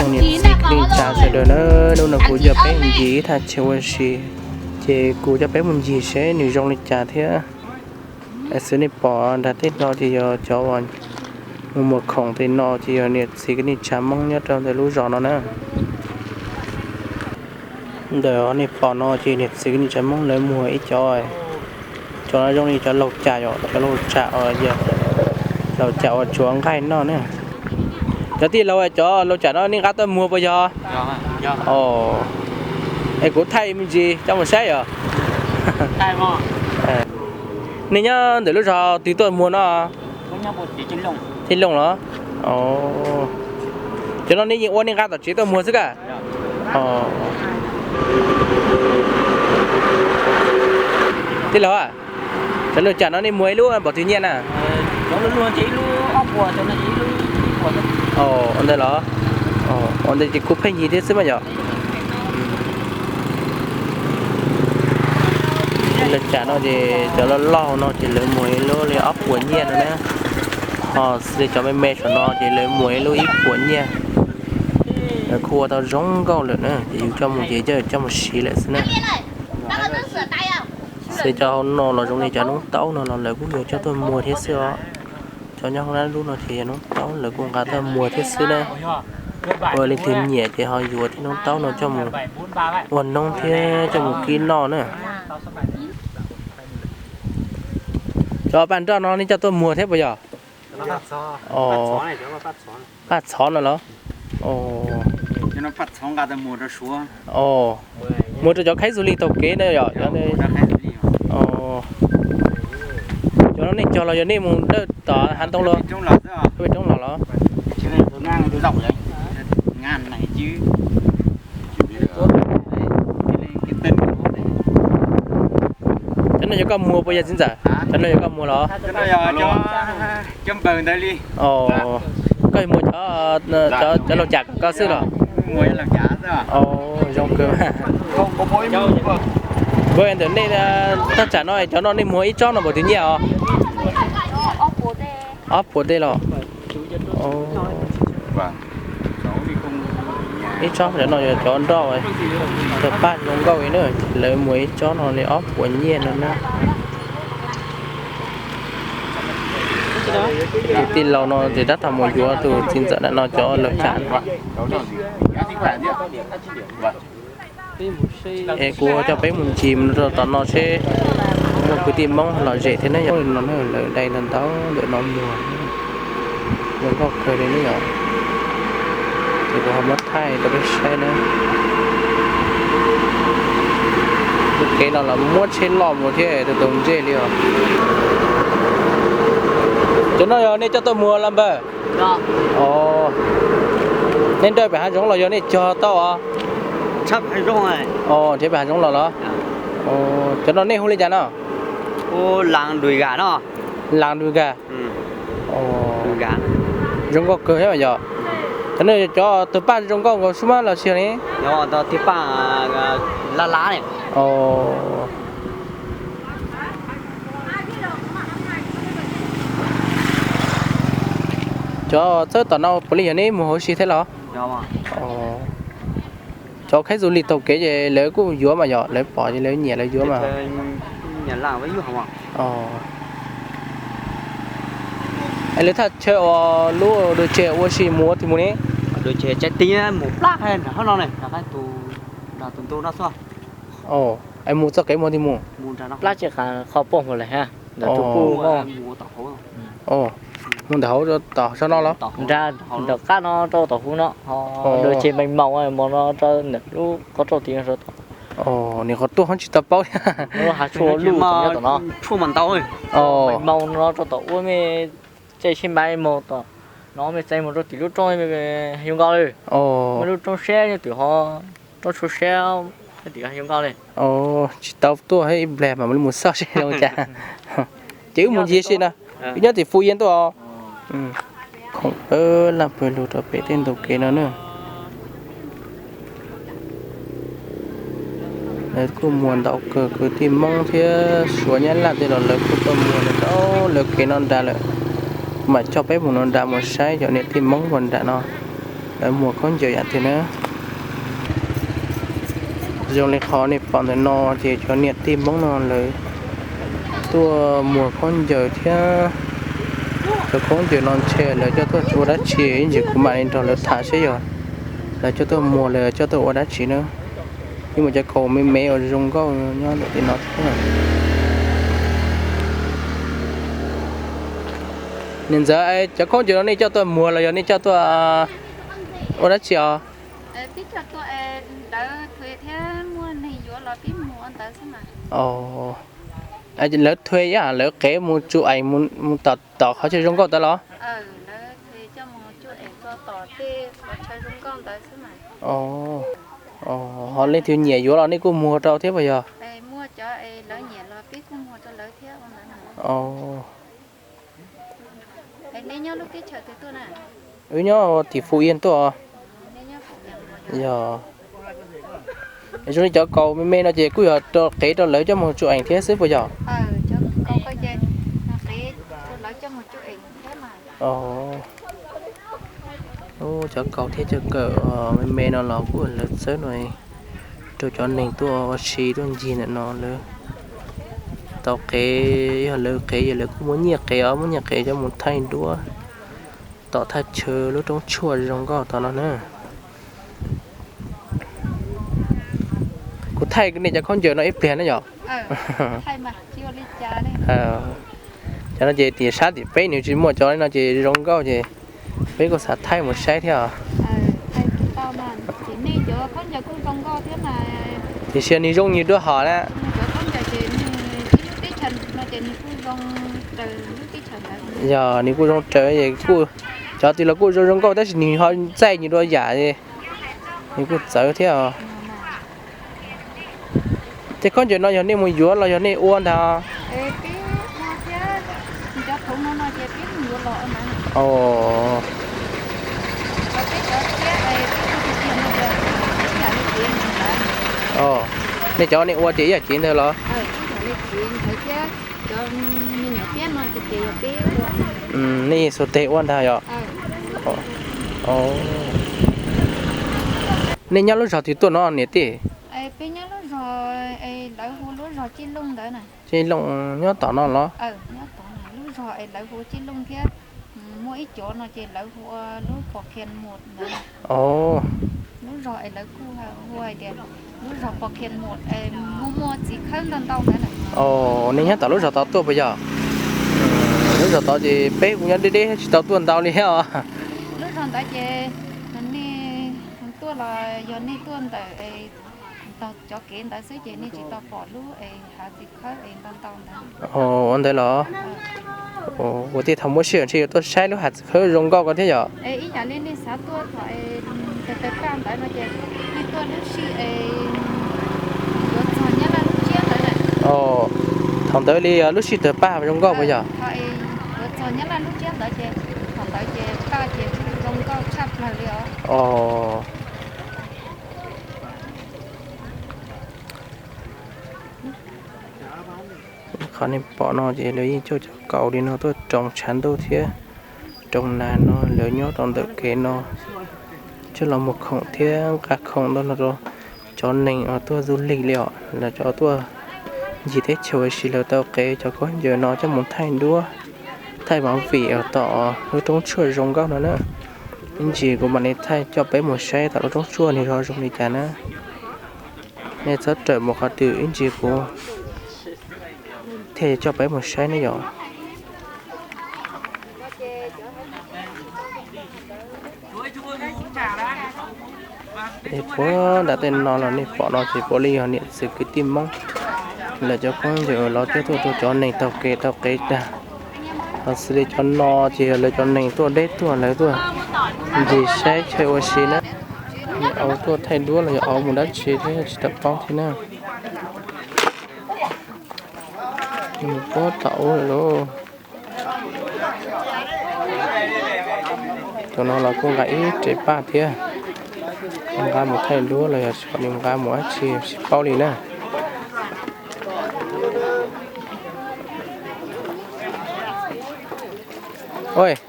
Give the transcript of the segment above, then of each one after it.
Niam txiv kwv tij neej tsa sawv daws na, hnub no kuv coj peb mus ncig ib thaj chaw ua si, ces kuv coj peb mus ncig seb nws zoo li cas thiab. Xwb nej pom nram tej no ces yog cov uas mus muag khoom tej no ces yog niam txiv kwv tij neej tsa Hmoob nyob rau ntawm lub zos no na. Ntawm nej pom no ces niam txiv kwv tij neej tsa Hmoob lawv muag ib co, cov no zoo li cov laug cam, cov laug cam, laug cam uas tsuav nqaij noj na. Cov tij laug, cov laug cam no nej nqa tuaj muag puas yog? Es kuv thaij me ntsis coj mus saib yom. Nej nyob ntawm lub zos twg tuaj muag no? Tij Looj los? Cov no nej yeej ua nej nqa tom tsev tuaj muag xwb ka? Tij laug, cov laug cam no nej muag ib lub npaum twg nyiaj na? Ntawd los? Ua ntawd ces kuj pheej yig thiab xwb mas yom. Laug cam no ces cov loj loj no ces lawv muag ib lub li ob puas nyiaj no na. Ho xws li cov me me saum no ces lawv muag ib lub ib puas nyiaj. Lawv kuj ua tau zoo nkauj lawm na, ces yus coj mus ces coj mus siv lawm xwb na. Xws li cov hauv no los zoo li cov noob taub no los lawv kuj yuav coj tuaj muag thiab xwb os. Cov nyob hauv lub no ces yog noob taub lawv kuj nqa tuaj muag thiab xwb na. Ua leej twg nyiam ces ho yuav thiab noob taub no coj mus ua noob thiab coj mus kib noj na. Cov paj nroj no nej coj tuaj muag thiab puas yog? Paj txhov no los? Muag rau cov khaib xu li taug kev na yom. Cov no nej cog los yog nej mus dawj tom hav ntoo los? Roob los los? Cov no yog koj muag puas yog txiv ntxawm? Cov no yog koj muag los? Koj muag cov, cov laug cam kom koj xwb los? Zoo kawg. Ntawm nej thaj tsam no cov no nej muag ib tsob no npaum twg nyiaj os? Ob puas tej los? Ib tsob cov no yog cov nroj, tawg paj zoo nkauj li na, lawv muag ib tsob no li ob puas nyiaj no na. Tus tij laug no ces tab tom mus yuav tus txiv ntxawm ntawm no cov laug cam. Es kuv coj peb mus ncig rau tom no seb muaj kwv tij Hmoob los zem thiab ne yom. Lawv dai ntau ntau ntawm no muag, zoo nkauj kawg li ne yom. Ces kuv ho muab thaij rau peb saib na. Lub kev no los muab tsheb loj mus thiab tus tus ntsej li os. Cov no yog nej coj tuaj muag los npawg? Nej nrhiav pem hav zoov los yog nej cog tau os? Nrhiav pem hav zoov los los? Cov no nej hu li cas no? Las Dui Ga. Zoo nkauj kawg thiab yom. Cov no yog cov tawg paj zoo nkauj nkaus sub mab los tsis yog ne? Cov txawb tom no puav leej yog neb mus hauv si thiab los? Cov khaib xu li taug kev ces lawv kuj yuav mas yog lawv pom ces lawv nyiam lawv yuav mas. Es lawv thaj chaw uas lub dua tseg ua si mus ua twg mus ne? Es mus txoj kev mus twg mus? Plab tsis qab qhov poj mus lawm ha. Ntawm tus kuj, mus ntawm hauv tom sab no los? Nrad, ntawm qab no rau tom hauv no, dua tseg meej moos mus no rau ntawm lub qhov rooj tid no rau tom. Nim qhov tuaj ho tsis tau paub thiab. Lub hav tshuaj luj nyob tom no. Meej moos no rau tom ua me txej sib npab moog tom no, me txeev mus rau tim lub roob zoo nkauj li. Muaj lub roob siab nyob tim ho, roob tshuaj siab nyob tim ho zoo nkauj li. Tsis tau tuaj ib pliag mas mus xauj seb zoo cas. Ces wb mus ncig si na. Wb nyob tim Phú Yên tuaj os. Khoom pab laj pawg lug rau pem tej ntug kev no na. Lawv kuj muag ntau kawg, kwv tij Hmoob thiab Suav Nyab Laj tej los lawv kuj tuaj muag ntau lawv kev no nrad lawm. Kuv mam coj peb mus no nrad mus saib cov niam tij Hmoob puag nram no. Lawv muag khaub ncaws yam twg na? Zoo li qhov nej pom ntawm no ces cov niam tij Hmoob no lawv tuaj muag khaub ncaws thiab. Cov khaub ncaws no ntshe lawv coj tuaj ua dab tsi, ib ntsis kuv mam li nrog lawv tham seb yog lawv coj tuaj muag los coj tuaj ua dab tsi na. Ib muaj cov kaus me me uas zoo nkauj nyob ntawm tim no thiab. Niam ntxawm, cov khaub ncaws no nej coj tuaj muag los yog nej coj tuaj ua dab tsi os? Lawv thuê ib yam lawv qev mus tsu eem mus tom tom qhov chaw zoo nkauj ntawd los? Ho leej twg nyiam yuav los nej kuj muag rau thiab puas yog? Wb nyob tim Phú Yên tuaj. Yog zoo li cov kaus me me no ces kuj yog rau qev rau lawv coj mus tsu eem thiab xwb puas yog? Cov kaus thiab cov kawm me me no los kuj lawv txawb no rau cov neeg tuaj ua si tuaj ncig ntawm no lawv tau qev, yog lawv qev ces lawv kuj muab nyiaj qev os, muab nyiaj qev coj mus thaij duab tom thaj chaw lub roob tshuaj zoo nkauj tom no na. Kuv thaij nej cov khaub ncaws no ib pliag na yom. Cov no ces tim sab tim peb nws tsis muaj cov no ces zoo nkauj ces peb kuj xav thaij mus saib thiab os. Tiam sis nws zoo nws dua hom na. Yog nws kuj zoo raws, cov twg los kuj zoo zoo nkauj tab sis nws ho txaij nws dua yam, nws kuj txawv thiab os. Tej khaub ncaws no yog nej mus yuav los yog nej ua ntag? Nej cov nej ua ces ib yam cev ntawd los? Nej yeej xuas tes ua ntag yom? Nej nyob lub zos twg tuaj no niam tij? Tsis Looj nyob tom no los? Nej nyob tom lub zos tod tuaj puas yog? Lub zos tod ces peb kuj nyob deb deb tsis tau tuaj ntau li os. Ua ntawd los? Ua tej thaum muaj sij hawm ntshe yuav tuaj saib lub hav txiv khawb zoo nkauj ko thiab yom? Thaum ntawd li lub sij tawg paj zoo nkauj puas yog? Qhov nej pom no ces lawv yeej coj cov kaus li no tuaj roos tshav ntuj thiab roos nag no, lawv nyob rau ntawm kev no coj los muag khoom thiab nqa khoom ntau no rau cov neeg uas tuaj du lịch li os, lawv cov tuaj ncig teb chaws ua si lawv tau qev cov khaub ncaws no coj mus thaij duab, thaij movie tom lub roob tshuaj zoo nkauj no na. Ib ntsis kuv mam li thaij coj peb mus saib tom lub roob tshuaj nws ho zoo li cas na. Nej txhob rawm mus qhov twg, ib ntsis kuv thiaj coj peb mus saib ne yom. Es puag nram tej no los nej pom no ces puav leej yog niam txiv kwv tij Hmoob, lawv cov khaub ncaws los coj tuaj rau cov neeg taug kev taug kev tag. Ho xws li cov no ces yog lawv cov neeg tuaj deb tuaj, lawv tuaj ncig saib chaw ua si na. Yog auv tuaj thaij duab los yog auv mus dab tsi thiab tsis tau paub thiab na. Mus puag tom ub lawm lauj. Tus no los kuj nqa ib re paj thiab, nqa mus thaij duab los yog kom nws nqa mus dab tsi tsis paub li na.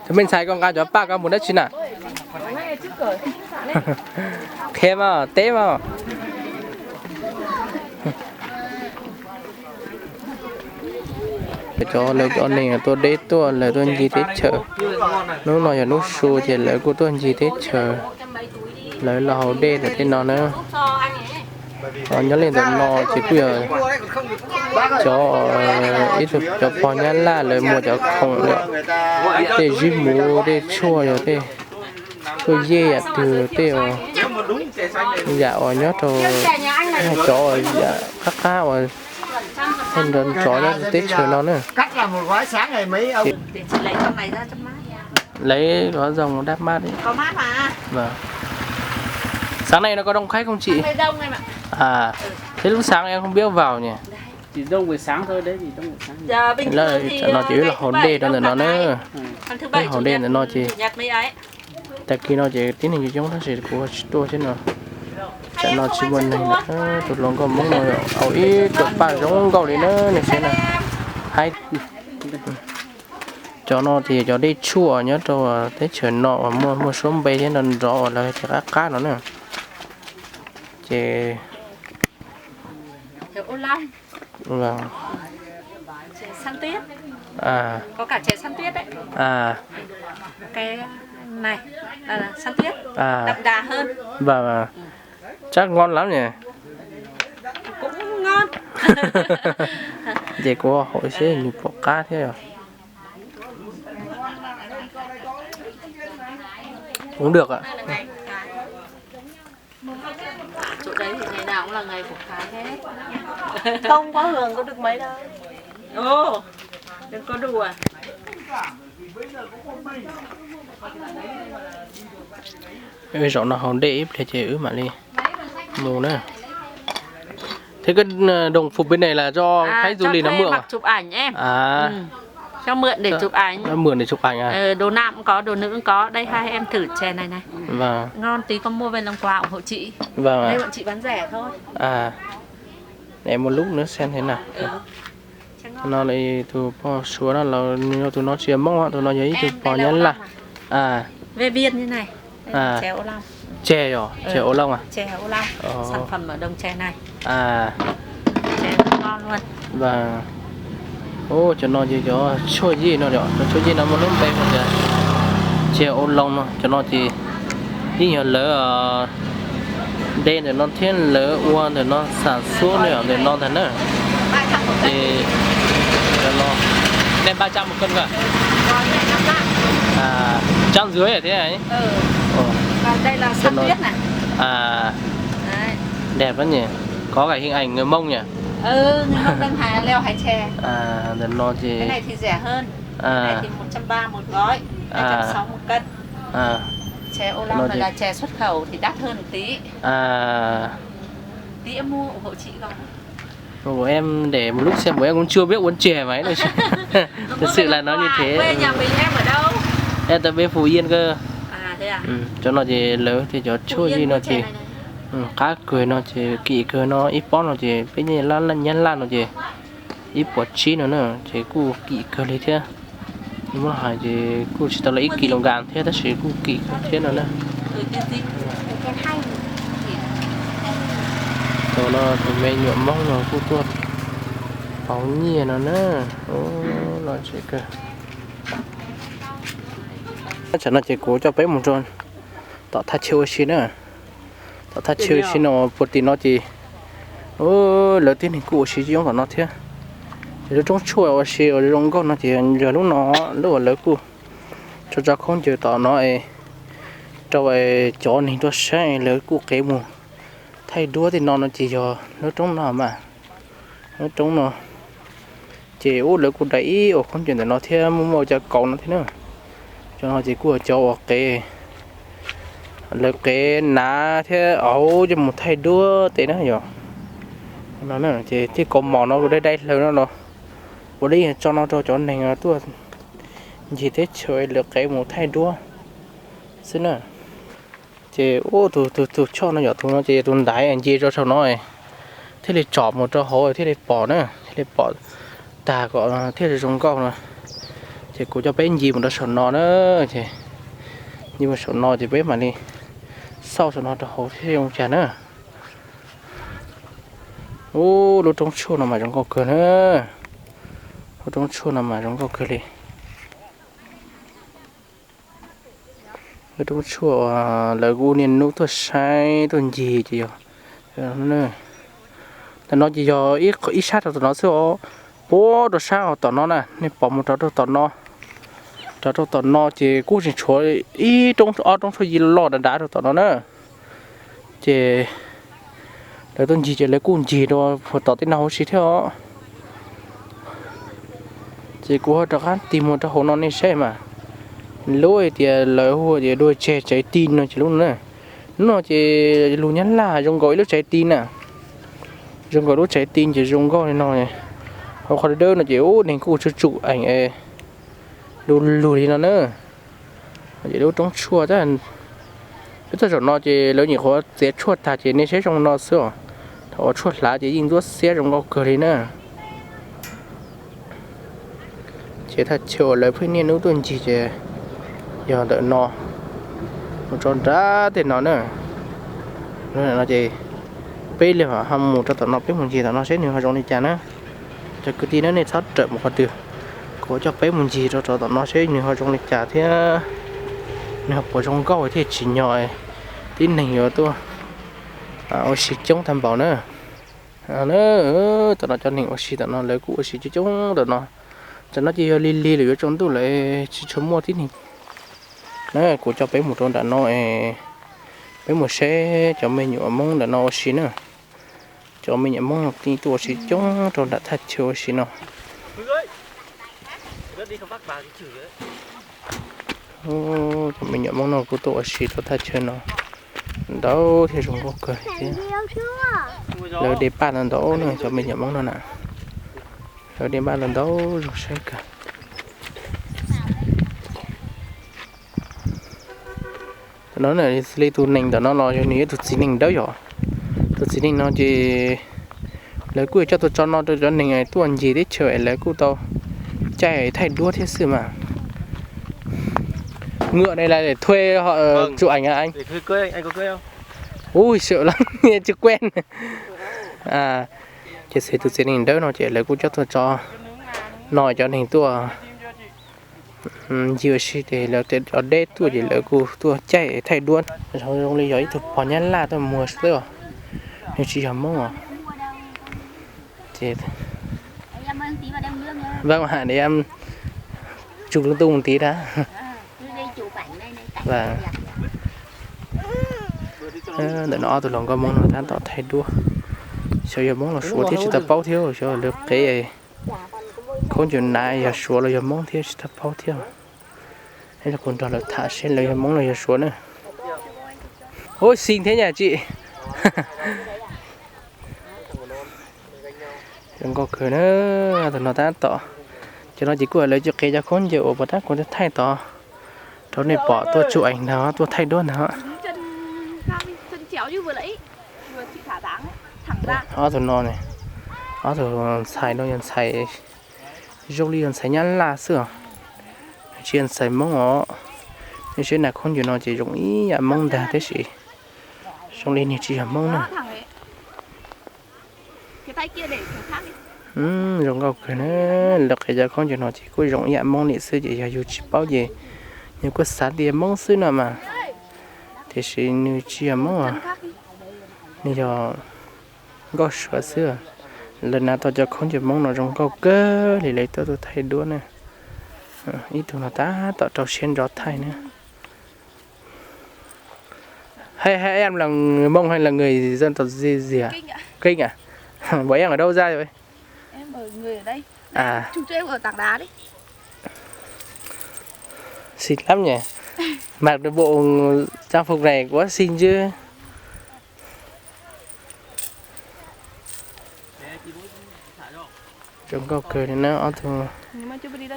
Tus me ntxhais, koj nqa cov paj ko mus dab tsi na? Qhia mas, teb mas. Cov lawv cov neeg tuaj deb tuaj, lawv tuaj ncig teb chaws. Hnub no yog hnub su ces lawv kuj tuaj ncig teb chaws. Lawv los haus dej ntawm tej no na. Nyob li ntawm no ces kuj yog cov, ib tug cov pog Nyab Laj lawv muag cov khoom, tej zib muv, tej tshuaj, yog tej tuaj yej yam twg, tej yam uas nyob rau cov yam qab qab uas nrov nrov nyob teb chaws no na. Lấy gói rau dab mab đi. Sáng nay nó có đông khách không chị? À, thế lúc sáng em không biết vào nhỉ? Chỉ đông buổi sáng thôi đấy, chỉ đông buổi sáng. Lawv tam no ces wb los haus dej rau ntawm no na. Wb haus dej ntawm no ces tag kis no ces tib neeg coob coob tab sis kuv tsis tuaj thiab no. Tam no tsis muaj neeg na. Tus hluas nkauj Hmoob no au ib tug paj zoo nkauj li na, nej saib na. Haib. Cov no ces cov dej tshuaj nyob rau teb chaws no uas muaj muaj suab npe thiab nrov nrov uas lawv tias qab qab no na. Ces Vâng, vâng. Chắc ngon lắm nhỉ? Ces kuv haus seb nws puas qab thiab. Cũng được ạ. Chỗ đấy thì ngày nào cũng là ngày của Thái hết. Không có Hường có được mấy đâu. Ồ, đừng có đùa. Wb zaum no haus dej ib pliag ces wb mam li mus na. Thế cái, ờ, đồng phục bên này là do khách du lịch nó mượn à? Cho mượn để chụp ảnh. Nó mượn để chụp ảnh à? Ờ, đồ nam cũng có, đồ nữ cũng có. Đây, hai em thử chè này này. Vâng. Ngon tí, con mua về làm quà ủng hộ chị. Vâng ạ. Đây bọn chị bán rẻ thôi. À. Để một lúc nữa xem thế nào. Tus no là tus poj Suav no, tus no tsis yog Hmoob, tus no yog ib tug pog Nyab Laj. Về viên như này. Đây là chè ô long. Chè à? Chè ô long à? Chè ô long. Ồ. Sản phẩm ở Đồng Chè này. À. Chè rất ngon luôn. Vâng. Ồ, cov no ces cov tshuaj yej no, cov tshuaj yej no muaj lub npe hu tias chè ô long no, cov no ces yeej yog lawv de ntawm no thiab lawv ua ntawm no, xav xuab ntawm no ntag na. Ces cov no, nem ba trăm một cân cơ à? À, trăm rưỡi à thế này? Cov no, à, đẹp lắm nhỉ. Có cả hình ảnh người Mông nhỉ? Ừ, người Mông Đông Hà leo hái chè. À, ntawm no ces, cái này thì rẻ hơn. Cái này thì một trăm ba một gói, hai trăm sáu một cân. À. Chè ô long này là chè xuất khẩu thì đắt hơn một tí. À. Tí em mua ủng hộ chị không? Ủa, em để một lúc xem, bọn em cũng chưa biết uống chè mấy đâu. Thật sự là nói như thế. Quê nhà mình em ở đâu? Em từ bên Phú Yên cơ. À, thế à? Ừ, cov no ces lawv thiaj cov tshuaj yej no ces, qab kawg no ces kim kawg no, ib pob no ces peb Nyab Laj, Nyab Laj no ces ib puas tsib no na, ces kuj kim kawg li thiab. Muab hais ces kuj tsis tau los ib kis loo nkas thiab tab sis kuj kim kawg thiab no na. Tus no tus me nyuam Hmoob no kuj tuaj pauv nyiaj no na. Los tsev kawg. Tam no ces kuv coj peb mus rau tom thaj chaw ua si na. Tom thaj chaw ua si no puag tim no ces lawv tib neeg kuj ua si coob tom no thiab. Ces lub roob tshuaj ua si uas zoo nkauj no ces yog lub no, lub uas lawv kuj tso tso khaub ncaws tom no es rau cov neeg tuaj saib lawv kuj qev mus thaij duab tej no no ces yog lub roob no mas. Lub roob no ces ub lawv kuj dai ib ua khaub ncaws ntawm no thiab muaj muaj cov kaus no thiab na. Cov no ces kuj yog cov uas qev, lawv qev hnav thiab auv coj mus thaij duab tej na yom. No ces tej kaus mom no kuj dai dai hlaws no los puav leej yog tso no rau cov neeg tuaj ncig teb chaws lawv qev mus thaij duab xwb na. Ces ub tus, tus, tus choj no yog tus no ces tus ntaiv nce rau saum no thiaj li tsom mus rau hauv thiaj li pom na, thiaj li pom tag kom thiaj li zoo nkauj no. Ces kuv coj peb ncig mus rau saum no na, ces ncig mus saum no ces peb mam li xauj saum no rau hauv thiab zoo cas na. Ub, lub roob tshuaj no mas zoo nkauj kawg na. Lub roob tshuaj no mas zoo nkauj kawg li. Lub roob tshuaj uas lawv kuj niaj hnub tuaj saib tuaj ncig ces yog ntawm no ces yog ib sab rau tom no xwb os. Puag rau sab tom no na, nej pom mus rau tom no, rau rau tom no ces kuj tseem tshuav ib roob ob roob tshuaj yig loj dav dav rau tom no na. Ces lawv tuaj ncig ces lawv kuj ncig rau puag tom tej no huv si thiab os. Ces kuv ho rov qab tig mus rau hauv no nej saib mas. Lub hais tias lawv hu tias dua tseg tsaiv ti no ces lub no na. Lub no ces lus Nyab Laj zoo nkaus ib lub tsaiv ti na. Zoo nkaus lub tsaiv ti ces zoo nkauj li no. Hauv qhov dawb dawb no ces ub neeg kuj tsum tsum eem du lug li no na. Ces lub roob tshuaj, peb txog zaum no ces lawv nyuam qhuav txiav tshuaj tag ces nej saib zoo no xwb os. Thaum uas tshuaj hlav ces yeej ntxuab xiab zoo nkauj kawg li na. Ces thaj chaw uas lawv pheej niaj hnub tuaj ncig ces yog ntawm no mus rau nrad tej no na. No ces peb li ho mus rau tom no, peb mus ncig tom no seb nws ho zoo li cas na. Cov kwv tij na, nej txhob rawm mus qhov twg, kuv coj peb mus ncig rau tom no seb nws ho zoo li cas thiab nws ho puas zoo nkauj thiaj tsim nyog tib neeg yuav tuaj ua si coob tag npaum na. Tom no cov neeg ua si tom no lawv kuj ua si coob coob tom no. Tam no ces yog lig lig lawm yuav tsaus ntuj lawm tsis tshua muaj tib neeg. Na kuv coj peb mus rau nram no, peb mus saib cov me nyuam Hmoob ntawm no ua si na. Cov me nyuam Hmoob no kuj tuaj ua si coob rau nram thaj chaw ua si no. Cov me nyuam Hmoob no kuj tuaj ua si rau thaj chaw no ntau thiab zoo nkauj kawg thiab. Lawv de paj ntau ntau na, cov me nyuam Hmoob no na, lawv de paj ntau ntau zoo saib kawg. Tam no xws li tus neeg ntawm no los yog nws yog tus txiv neej dawb yom. Tus txiv neej no ces lawv kuj coj tuaj tso no rau cov neeg tuaj ncig teb chaws es lawv kuj tau caij thaij duab thiab xwb mas. Ngựa này là để thuê họ chụp ảnh hả anh? Ui, sợ lắm, nghe chưa quen. Ces xws li tus txiv neej dawb no ces lawv kuj coj tuaj tso no cov neeg tuaj ncig ua si ces lawv cov deb tuaj ces lawv kuj tuaj caij thaij duab. Zoo li yog ib tug pog Nyab Laj tuaj muag xwb os, nws tsis yog Hmoob os. Ces vâng, hãy để em chụp lung tung một tí đã. Ntawm no ob tug hluas nkauj Hmoob no tab tom thaij duab. Xyov yog Hmoob los Suav thiab tsis tau paub thiab, xyov lawv qev khaub ncaws hnav yog Suav los yog Hmoob thiab tsis tau paub thiab. Kuv nrog lawv tham seb lawv yog Hmoob los yog Suav na. Ui, xim thiab nyaj tsi. Zoo nkauj kawg na. Tus no tab tom, cov no ces kuj lawv cov qev cov khaub ncaws uas puas tab kuv thaij tod rau nej pom tuaj tsuj ees ntag, tuaj thaij duab ntag. Ob tug no, ob tug ntxhais no yog ntxhais, zoo li yog ntxhais Nyab Laj xwb os. Tsis yog ntxhais Hmoob os. Nej saib na, khaub ncaws no ces zoo ib yam Hmoob ntag tab sis zoo li nws tsis yog Hmoob na. Zoo nkauj kawg na. Lawv qev cov khaub ncaws no ces kuj zoo ib yam Hmoob li xwb ces yog yus tsis paub ces yus kuj xav tias Hmoob xwb no mas, tiam sis nws tsis yog Hmoob os, nws yog nkauj Suav xwb. Lawv hnav tau cov khaub ncaws Hmoob no zoo nkauj kawg li lawv tuaj tuaj thaij duab na. Ib tug no tab tom rau siab ntso thaij na. Hay, hay em là người Mông hay là người dân tộc gì, gì hả? Kinh à? Kinh à? Bọn em ở đâu ra vậy? Em ở, người ở đây. À. Chụp cho em ở tảng đá đi. Xinh lắm nhỉ? Mặc được bộ trang phục này quá xinh chứ. Zoo nkauj kawg li na, ob tug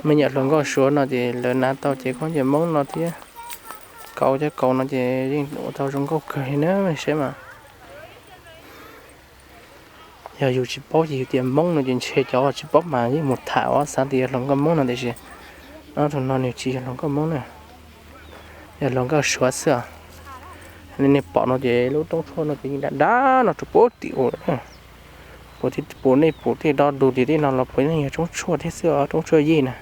me nyuam hluas nkauj Suav no ces lawv hnav tau ces khaub ncaws Hmoob no thiab, kauv cov kauv no ces yeej ua tau zoo nkauj kawg li na, saib mas. Yog yus tsis paub ces yus tias Hmoob no ces ntshe cov tsis paub mas yeej mus tham os, xav tias yog hluas nkauj Hmoob no tiam sis ob tug no nws tsis yog hluas nkauj Hmoob na, yog hluas nkauj Suav xwb os. Nej pom no ces lub roob tshuaj no ces yeej dav dav no rau puag tim ub. Puas nej pum tej do du tim tej no los puas yeej yog roob tshuaj thiab xwb os, roob tshuaj yej na.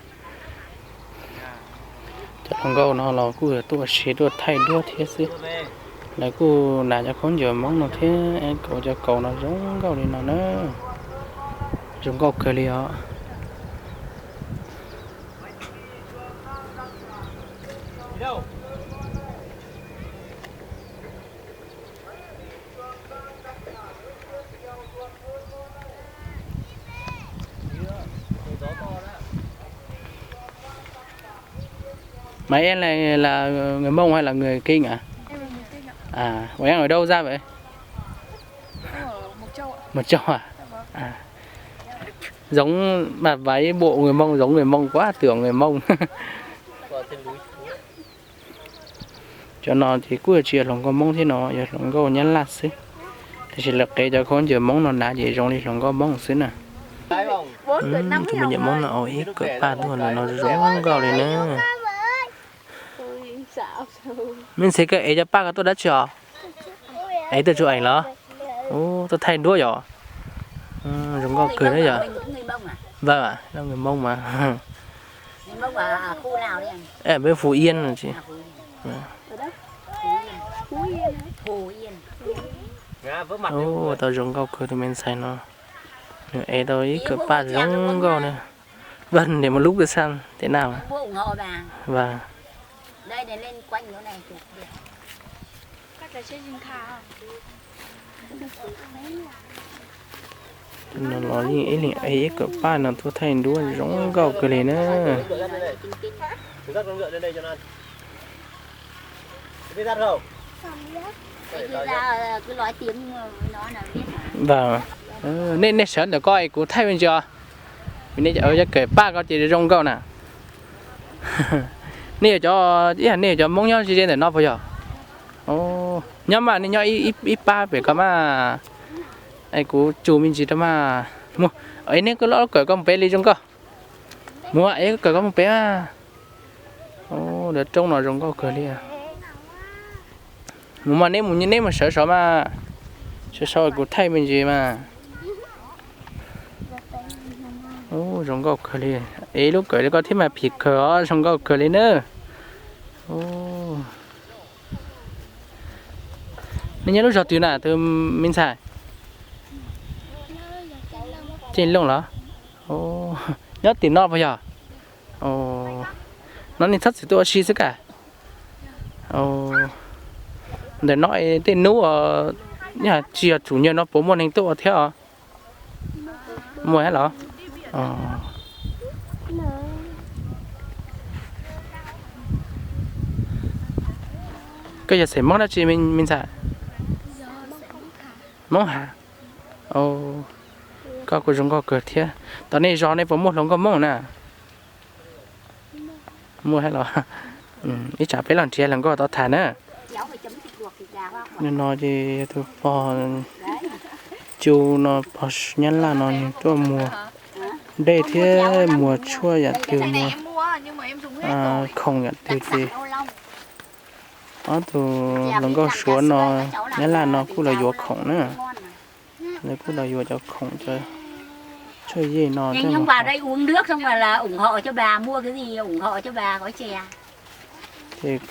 Cov hluas nkauj no los kuj tuaj ua si tuaj thaij duab thiab xwb. Lawv kuj hnav cov khaub ncaws Hmoob no thiab, kaus cov kaus no zoo nkauj li no na. Zoo nkauj kawg li os. Mày em là, là người Mông hay là người Kinh à? À, bọn em ở đâu ra vậy? Một Châu à? À. Giống, mặc váy bộ người Mông, giống người Mông quá, tưởng người Mông. Cov no ces kuj tsis yog hluas nkauj Hmoob thiab no, yog hluas nkauj Nyab Laj xwb. Tiam sis lawv qev cov khaub ncaws Hmoob no hnav ces zoo li hluas nkauj Hmoob xwb na. Tus me nyuam Hmoob no ua ib kawm paj tuaj ntawm no zoo nkauj li na. Me ntxhais, koj ev cov paj ko tuaj dab tsi os? Ev tuaj tsuav eem los? Ub, tuaj thaij duab yom? Zoo nkauj kawg na yom? Vâng ạ, là người Mông mà. Em bên Phú Yên rồi chị. Ub, tau zoo nkauj kawg tus me ntxhais no. Nws ev tau ib kawm paj zoo nkauj na. Vâng, để một lúc nữa xem thế nào. Vâng. Tus no los yeej ib leeg ev ib kawm paj no tuaj thaij duab zoo nkauj kawg li na. Vâng. Nej, nej sawv ntawm ko es kuv thaij me ntsis os. Vim nej cov kawm paj ko ces zoo nkauj na. Nej yog cov, ib yam nej yog cov Hmoob nyob ze ze ntawm no puas yog? Nyob mas nej nyob ib pab pem ko mas, es kuv tsus me ntsis rau mas. Mus, es nej koj lub kawm ko mus pem li zoo nkauj. Mus es koj kawm ko mus pem mas. Ub, lawv roob no zoo nkauj kawg li. Mus mas, neb mus, neb mus sawv saud mas, sawv saud kuv thaij me ntsis mas. Ub, zoo nkauj kawg li. Es lub kawm ko thiab mas phim kawg os, zoo nkauj kawg li na. Nej nyob lub zos twg na tus me ntxhais? Ceeb Looj los? Nyob tim no puas yog? No nej txhob txwm tuaj ua si xwb ka. Ntawm no tej hnub tsis yog tsum nyog no puas muaj neeg tuaj ua thiab os? Muaj thiab los? Koj yog xeem Hmoob dab tsi me ntxhais? Hmoob Has. Koj kuj zoo nkauj kawg thiab. Tom nej zos nej puas muaj hluas nkauj Hmoob na? Muaj thiab los? Ib tsam peb los nrhiav hluas nkauj tau tham na. No ces yog tus pog Cu no, pog Nyab Laj no nws tuaj muag dej thiab muag tshuaj yam twg, muag khoom yam twg ces ob tug hluas nkauj Suav no, Nyab Laj no kuj los yuav khoom na. Lawv kuj los yuav cov khoom cov tshuaj yej no. Ces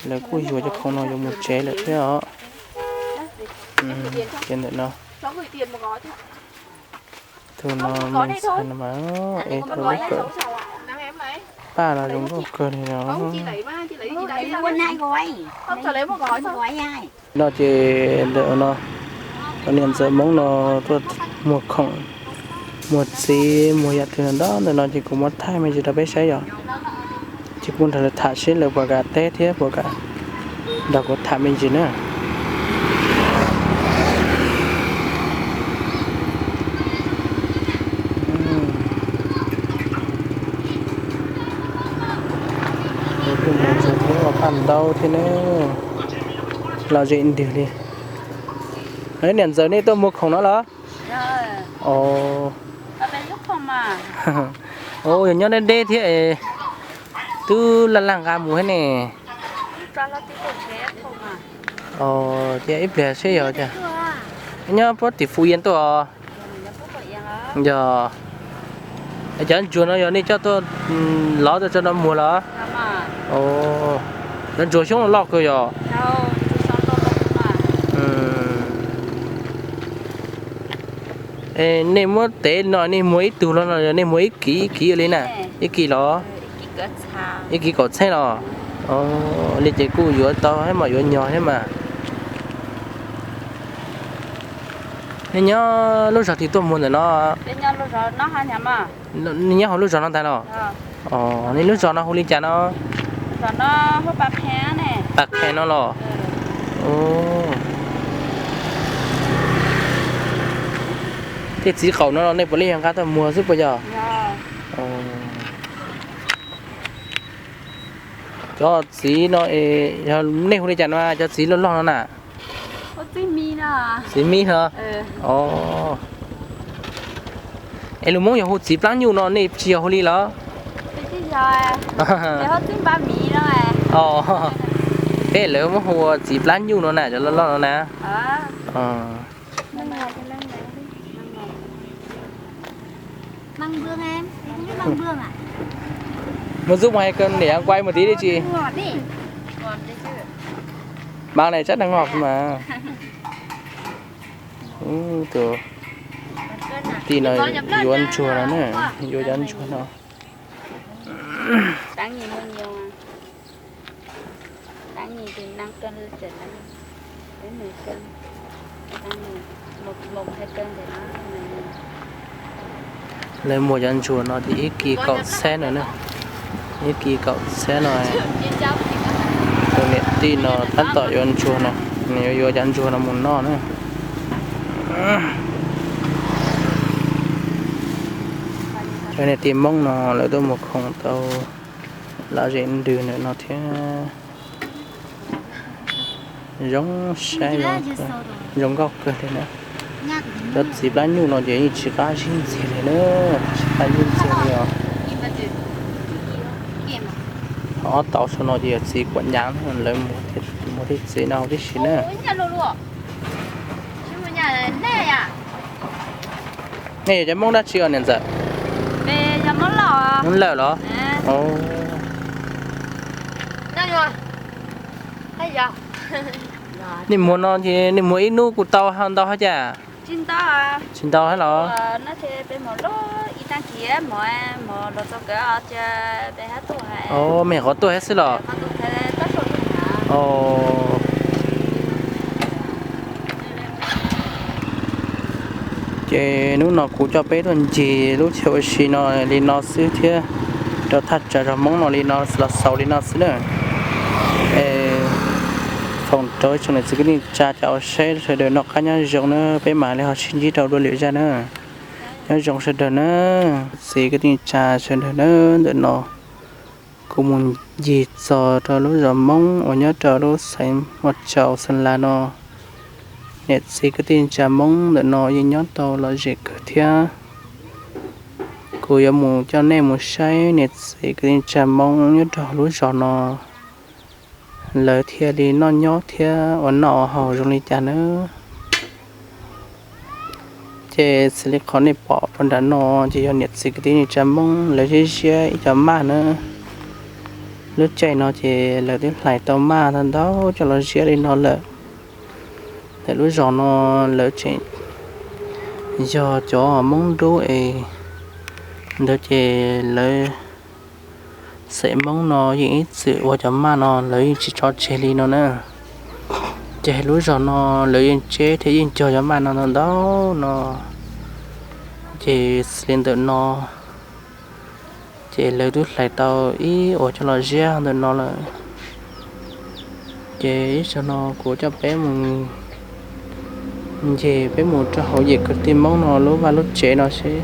lawv kuj yuav cov khoom no yuav mus tsev lawm thiab os. Ces ntawm no, tus no me ntxhais no mas ev tau lub kawm paj los zoo nkauj kawg li os. No ces ntawm no cov niam ntxawm Hmoob no tuaj muag khoom, muag txiv, muag yam twg ntau ntawm no ces kuv muab thaij me ntsis rau peb saib yom. Ces kuv nrog lawv tham seb lawv puas kam teb thiab puas kam nrog kuv tham me ntsis na. Kuj muag txiv thiab ua paj ntau thiab na. Lom zem ntws li. Niam ntxawm nej tuaj muag khoom no los? Yog nyob deb deb thiab es twb laj laj nqa mus thiab ne. Ces ib pliag seb yog cas. Nyob puab tim Phú Yên tuaj os. Yog, cov ntsuag no yog nej coj tuaj lov rau tso no muag los? Cov ntsuag xyoob loj kawg yog. Nej muab tev no nej muag ib tug los no nej muag ib kiv ib kiv li na? Ib kiv los? Ib kiv kaum txheeb los? Li ces kuj yuav tau thiab mas, yuav nyog thiab mas. Nej nyob lub zog twg tuaj muag ntawm no? Nej nyob hauv lub zog no ntag los? Nej lub zog no hu li cas no? Pas Qhes no los? Tej txiv qaum no los nej puav leej yog nqa tuaj muag xwb puas yog? Cov txiv no, yog nej hu li cas no, cov txiv loj loj no na? Txiv mib no. Es lus Hmoob yog hu txiv plab nyuj no, nej tsis yog hu li los? Peb lawv muab hu ua txiv plab nyuj no na, cov loj loj no na. Muaj zub mas hais koj niam quay mus tiv li tsis? Mas ne tsab neeg hov mas. Tus tij no yuav ntsuag no na, yuav cov ntsuag no. Lawv muag cov ntsuag no ces ib kis kaum txheeb no na, ib kis kaum txheeb no. Tus niam tij no tab tom yuav ntsuag no, nws yuav yuav cov ntsuag no mus noj na. Cov niam tij Hmoob no lawv tuaj mus khoom tau lom zem ntws ntawm no thiab. Zoo saib, zoo nkauj kawg li na. Cov txiv plab nyuj no ces yeej tsis qab zib ntxiag li na, tsis qab zib ntxiag li os. Ob tauv saum no ces yog txiv kuam nyaav, lawv muag tej txiv no hauv tib si na. Nej yog cov Hmoob dab tsi os niam ntxawm? Hmoob Lawm los? Nej muag no ces nej muag ib hnub kuj tau ntau hab cas? Tsis ntau hab los? Mej qhov tuaj hab xwb los? Ces hnub no kuv coj peb tuaj ncig lub chaw ua si no li no xwb thiab, rau thaj tsam zos Hmoob no li no los xaus li no xwb na. Foom rau ib tsoom niam txiv kwv tij neej tsa cov uas saib sawv daws noj qab nyob zoo na, peb mam li ho sib ntsib rau dua lwm zaj na. Nyob zoo sawv daws na, txiv kwv tij neej tsa sawv daws na. Ntawm no kuv mus ncig txog rau lub zos Hmoob uas nyob rau lub xeev Muaj Tsaus Xeem Las no. Niam txiv kwv tij neej tsa Hmoob ntawm no yeej nyob tau lom zem kawg thiab. Kuv yuav mus coj nej mus saib niam txiv kwv tij neej tsa Hmoob nyob rau lub zos no, lawv thiaj li noj nyob thiab ua noj ua haus zoo li cas nawb. Ces xws li qhov nej pom rau nram no ces yog niam txiv kwv tij neej tsa Hmoob lawv ziab ziab ib co maj na. Lub caij no ces lawv twb hlais tau maj ntau ntau coj los ziab li no lawm. Ntawm lub zos no lawv tseem yog cov Hmoob Dub es ntawd ces lawv xeem Hmoob no yeej ib txwm ua cov maj no lawv yeej tsis tso tseg li no na. Ces lub zos no lawv yeej tseb thiab yeej cog cov maj no ntau ntau no. Ces xws li ntawm no ces lawv twb hlais tau ib uas coj los ziab ntawm no lawm. Ces ib zaug no kuv coj peb mus ncig peb mus rau hauv yim kwv tij Hmoob no lub vaj lub tsev no seb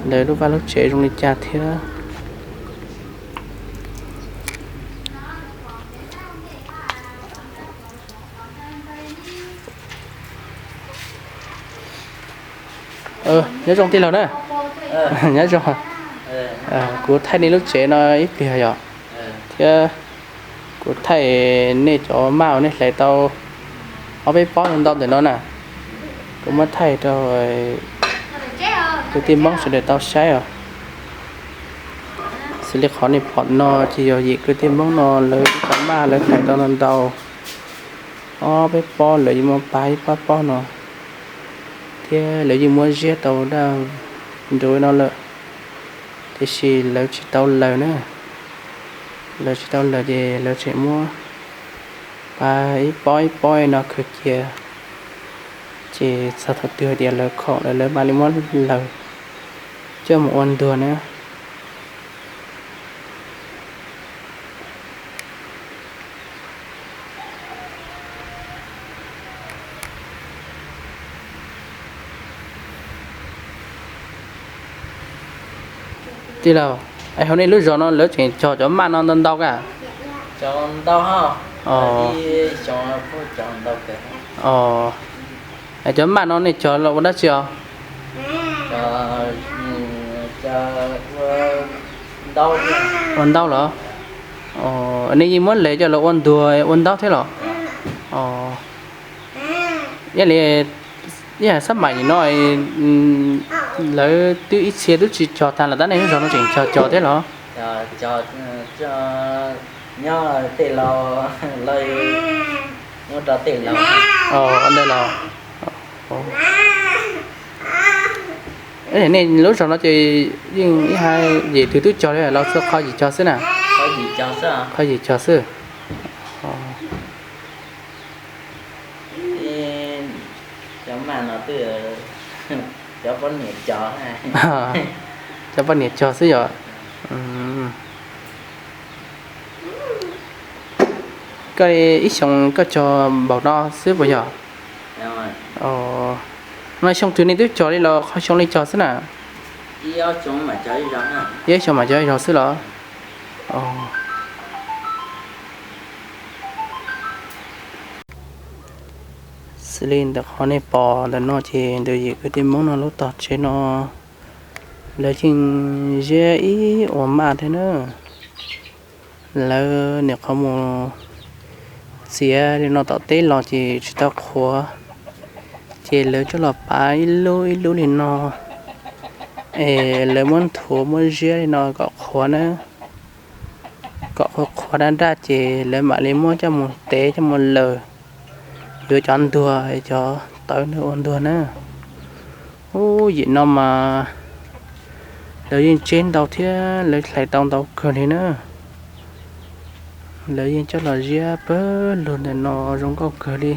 lawv lub vaj lub tsev zoo li cas thiab. Nyob zoo tij laug na. Nyob zoo. Kuv thaij nej lub tsev no ib pliag yom, thiab Kuv thaij nej cov maj uas nej hlais tau ob peb pob ntau ntau ntawm no na, kuv muab thaij rau kwv tij Hmoob sawv daws tau saib os. Xws li qhov nej pom no ces yog yim kwv tij Hmoob no lawv ib cov maj lawv hlais tau ntau ntau, ob peb pob, lawv yeej muab pab ib pab pob no, thiab lawv yeej muab ziab tau daj nruv no lawm, tiam sis lawv tsis tau laws na. Lawv tsis tau laws ces lawv tseem muab pab ib pob ib pob no khaws cia, ces txog thaum twg tias lawv khoom lawm lawv mam li muab laws coj mus ua ntuag na. Tij laug, es hauv nej lub zos no lawv tseem cog cov maj no ntau ntau ka? Ntau, cov maj no nej cog los ua dab tsi os? Ua ntaub los? Nej yeej muab laws coj los ua ntuag ua ntaub thiab los? Ib li, ib yam xab maim no lawv twb ib txhia twb tsis cog tag los tab nej lub zos no tseem cog cog thiab los? Ntawd los, nej lub zos no ces yeej ib hais yim twg twb cog li los txhua qhov yim cog xwb na? Qhov yim cog xwb. Cov poj niam cog xwb yom? Koj ib xyoos koj cog npaum no xwb puas yog? No xyoo twg nej twb cog li los qhov xyoo li cog xwb na? Ib xyoos mam cog ib zaug xwb los? Xws li ntawm qhov nej pom ntawm no ces ntawm yim kwv tij Hmoob no lub tog tsev no lawv yeej ziab ib ua maj thiab na. Lawv nyuam qhuav mus txiav li no tom teb los ces tsis tau qhuav, ces lawv coj los pav ib lub ib lub li no, es lawv muab nthuav muab ziab li no kom qhuav na, kom qhuav qhuav daj daj ces lawv mam li muab coj mus tev coj mus laws, yuav cov ntuag cov tawv ntawd ua ntuag na. Ub, yim no mas lawv yeej tseb ntau thiab lawv hlais tau ntau kawg li na. Lawv yeej coj los ziab pawg lug ntawm no zoo nkauj kawg li.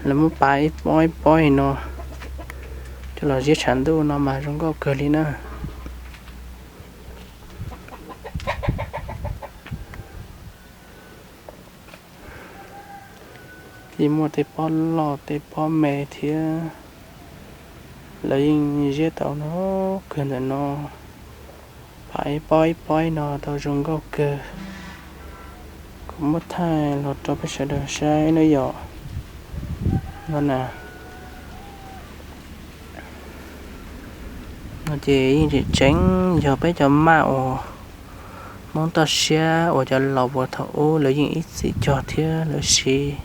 Lawv muab pav ib pob ib pob li no coj los ziab tshav ntuj no mas zoo nkauj kawg li na. Yeej muaj tej pob loj tej pob me thiab. Lawv yeej ziab tau no kawg ntawm no, pav ib pob ib pob no tau zoo nkauj kawg. Kuv muab thaij los rau peb sawv daws saib na yom. No na, no ces yeej tseem tseem yog peb cov maj uas Hmoob toj siab uas cov laus puag thaum ub lawv yeej ib txwm cog thiab lawv siv.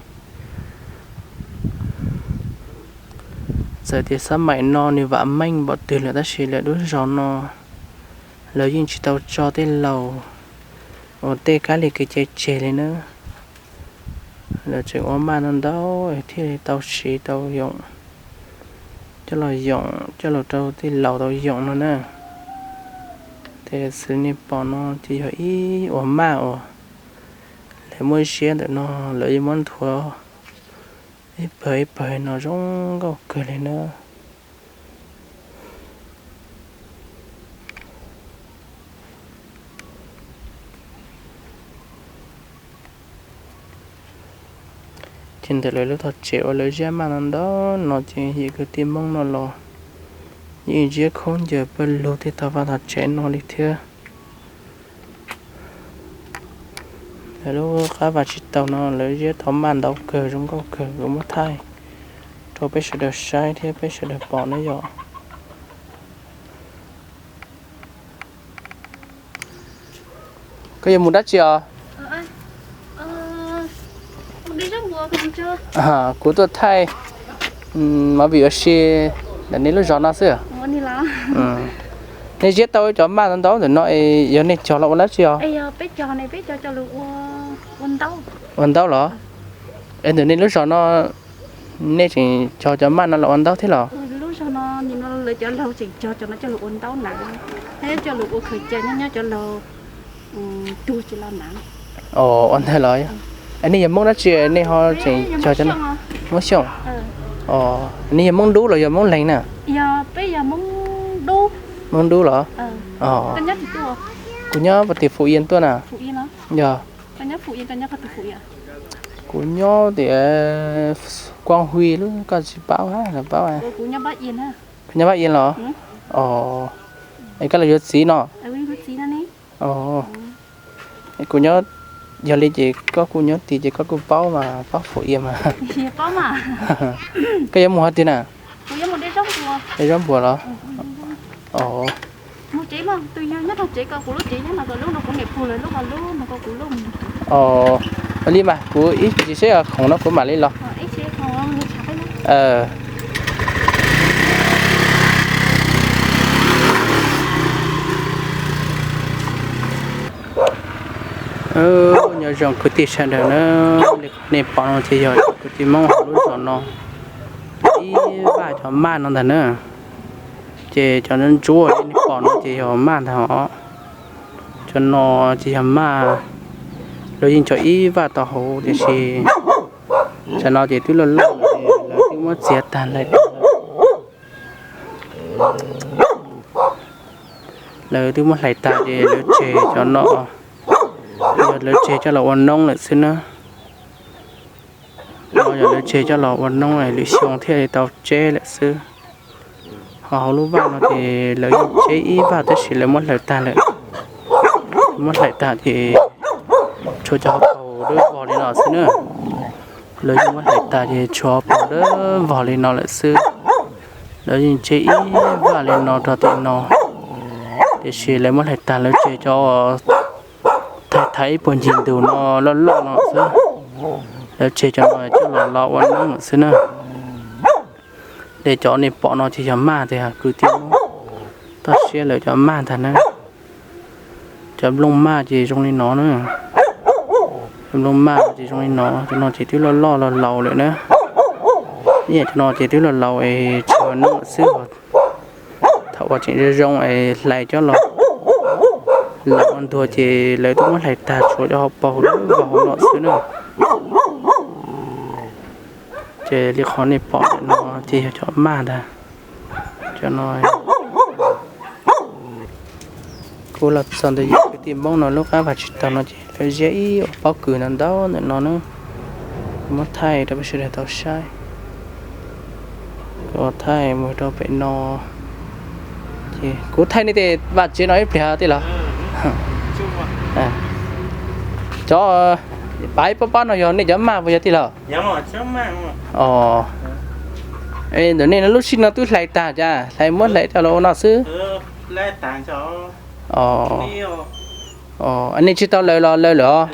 Txawm tias xab maim no nws vam meej npaum twg lawm tab sis lawv lub zos no lawv yeej tsis tau tso tej laus uas tej kab li kev cai tseg li na. Lawv tseem ua maj no ntau thiaj li tau siv tau yoom, coj los yoom coj los rau tej laus tau yoom no na. Ces xws nej pom no ces yog ib ua maj uas lawv muab ziab ntawm no, lawv yeej muab nthuav ib pawg ib pawg no zoo nkauj kawg li na. Ces ntawm lawv lub tog tsev uas lawv ziab maj no ntau no ces yim kwv tij Hmoob no los yeej ziab khaub ncaws pawg lug tej tog vaj tog tsev no li thiab. Lawv lub qab vaj tsis taus no lawv ziab tau maj ntau kawg zoo nkauj kawg, kuv muab thaij rau peb sawv daws saib thiab peb sawv daws pom na yom. Koj yuav mus dab tsi os? Kuv tuaj thaij movie ua si ntawm nej lub zos no xwb. Nej ziab tau cov maj ntau ntau ntawm no es yog nej cog los ua dab tsi os? Ua ntaub los? Es ntawm nej lub zos no nej tseem cog cov maj no los ua ntaub thiab los? Ua ntawd los? Nej yog Hmoob dab tsi nej ho tseem cog cov no? Hmoob Xyooj. Nej yog Hmoob Dub los yog Hmoob Leeg na? Hmoob Dub los? Kuv nyob tim Phú Yên tuaj na. Yog. Kuv nyob tias Quang Huy lub, koj tsis paub, paub. Koj nyob Pab Yên los? Es koj los yuav txiv no? Kuv nyob, yog li ces koj kuj nyob tid ces koj kuj paub mas, paub Phú Yên mas. Koj yuav mus hov twg na? Dej Zaub Npuas los? Ua li mas kuv ib chim seb khoom no kuv mam li los. Nyob zoo kwv tij sawv daws na, li qhov nej pom no ces yog kwv tij Hmoob hauv lub zos no ib vaj cov maj no ntag na. Ces cov ntsuab ntsuab nej pom no ces yog maj ntag os. Cov no ces yog maj, lawv yeej cog ib vaj tau hauv tiam sis tsam no ces twb loj loj lawm, lawv twb muab txiav tag lawm. Lawv twb muab hlais tag ces lawv tseg cov no, yog lawv tseg coj los ua noob lawm xwb na. No yog lawv tseg coj los ua noob lwm xyoo thiaj li tau tseb lawm xwb. Ho hauv lub vaj no ces lawv yeej tseb ib vaj tab sis lawv muab hlais tag lawm. Muab hlais tag ces tshuav cov hauv paus dawb vog li no xwb na. Lawv yeej muab hlais tag ces tshuav hauv paus dawb vog li no lawm xwb. Lawv yeej tseb ib vaj li no rau tim no, tiam sis lawv muab hlais tag lawv tseg cov thaiv thaiv ib puag ncig ntug no loj loj no xwb. Lawv tseg cov no coj los ua noob lawm xwb na. Ces cov nej pom no ces yog maj tiag kwv tij, toj siab lawm cov maj ntag na. Cov nplooj maj ces zoo li no na. Cov nplooj maj ces zoo li no, cov no ces twb loj loj laus laus lawm na. Ib yam cov no ces twb laus laus es tsis ua noob lawm xwb. Thaum uas tseem zoo zoo es hlais coj los, los ua ntuag ces lawv twb muab hlais tag tshuav cov hauv paus dawb vog hauv no xwb na. Ces li qhov nej pom ntawm no ces yog cov maj ntag. Cov no kuv los txog ntawm yog kwv tij Hmoob no lub qab vaj tsis taus no ces lawv ziab ib ua pob kws ntau ntau ntawm no na. Kuv muab thaij rau peb sawv daws tau saib. Kuv thaij mus rau pem no. Ces kuv thaij nej tej vaj tsev no ib pliag tij laug. Cov pab pob pob no yog nej cov maj puas yog tij laug? Ntawm nej no lub sij no twb hlais tag cas, hlais muab hlais coj los ua no xwb. Nej tsis tau laws los laws lawm os?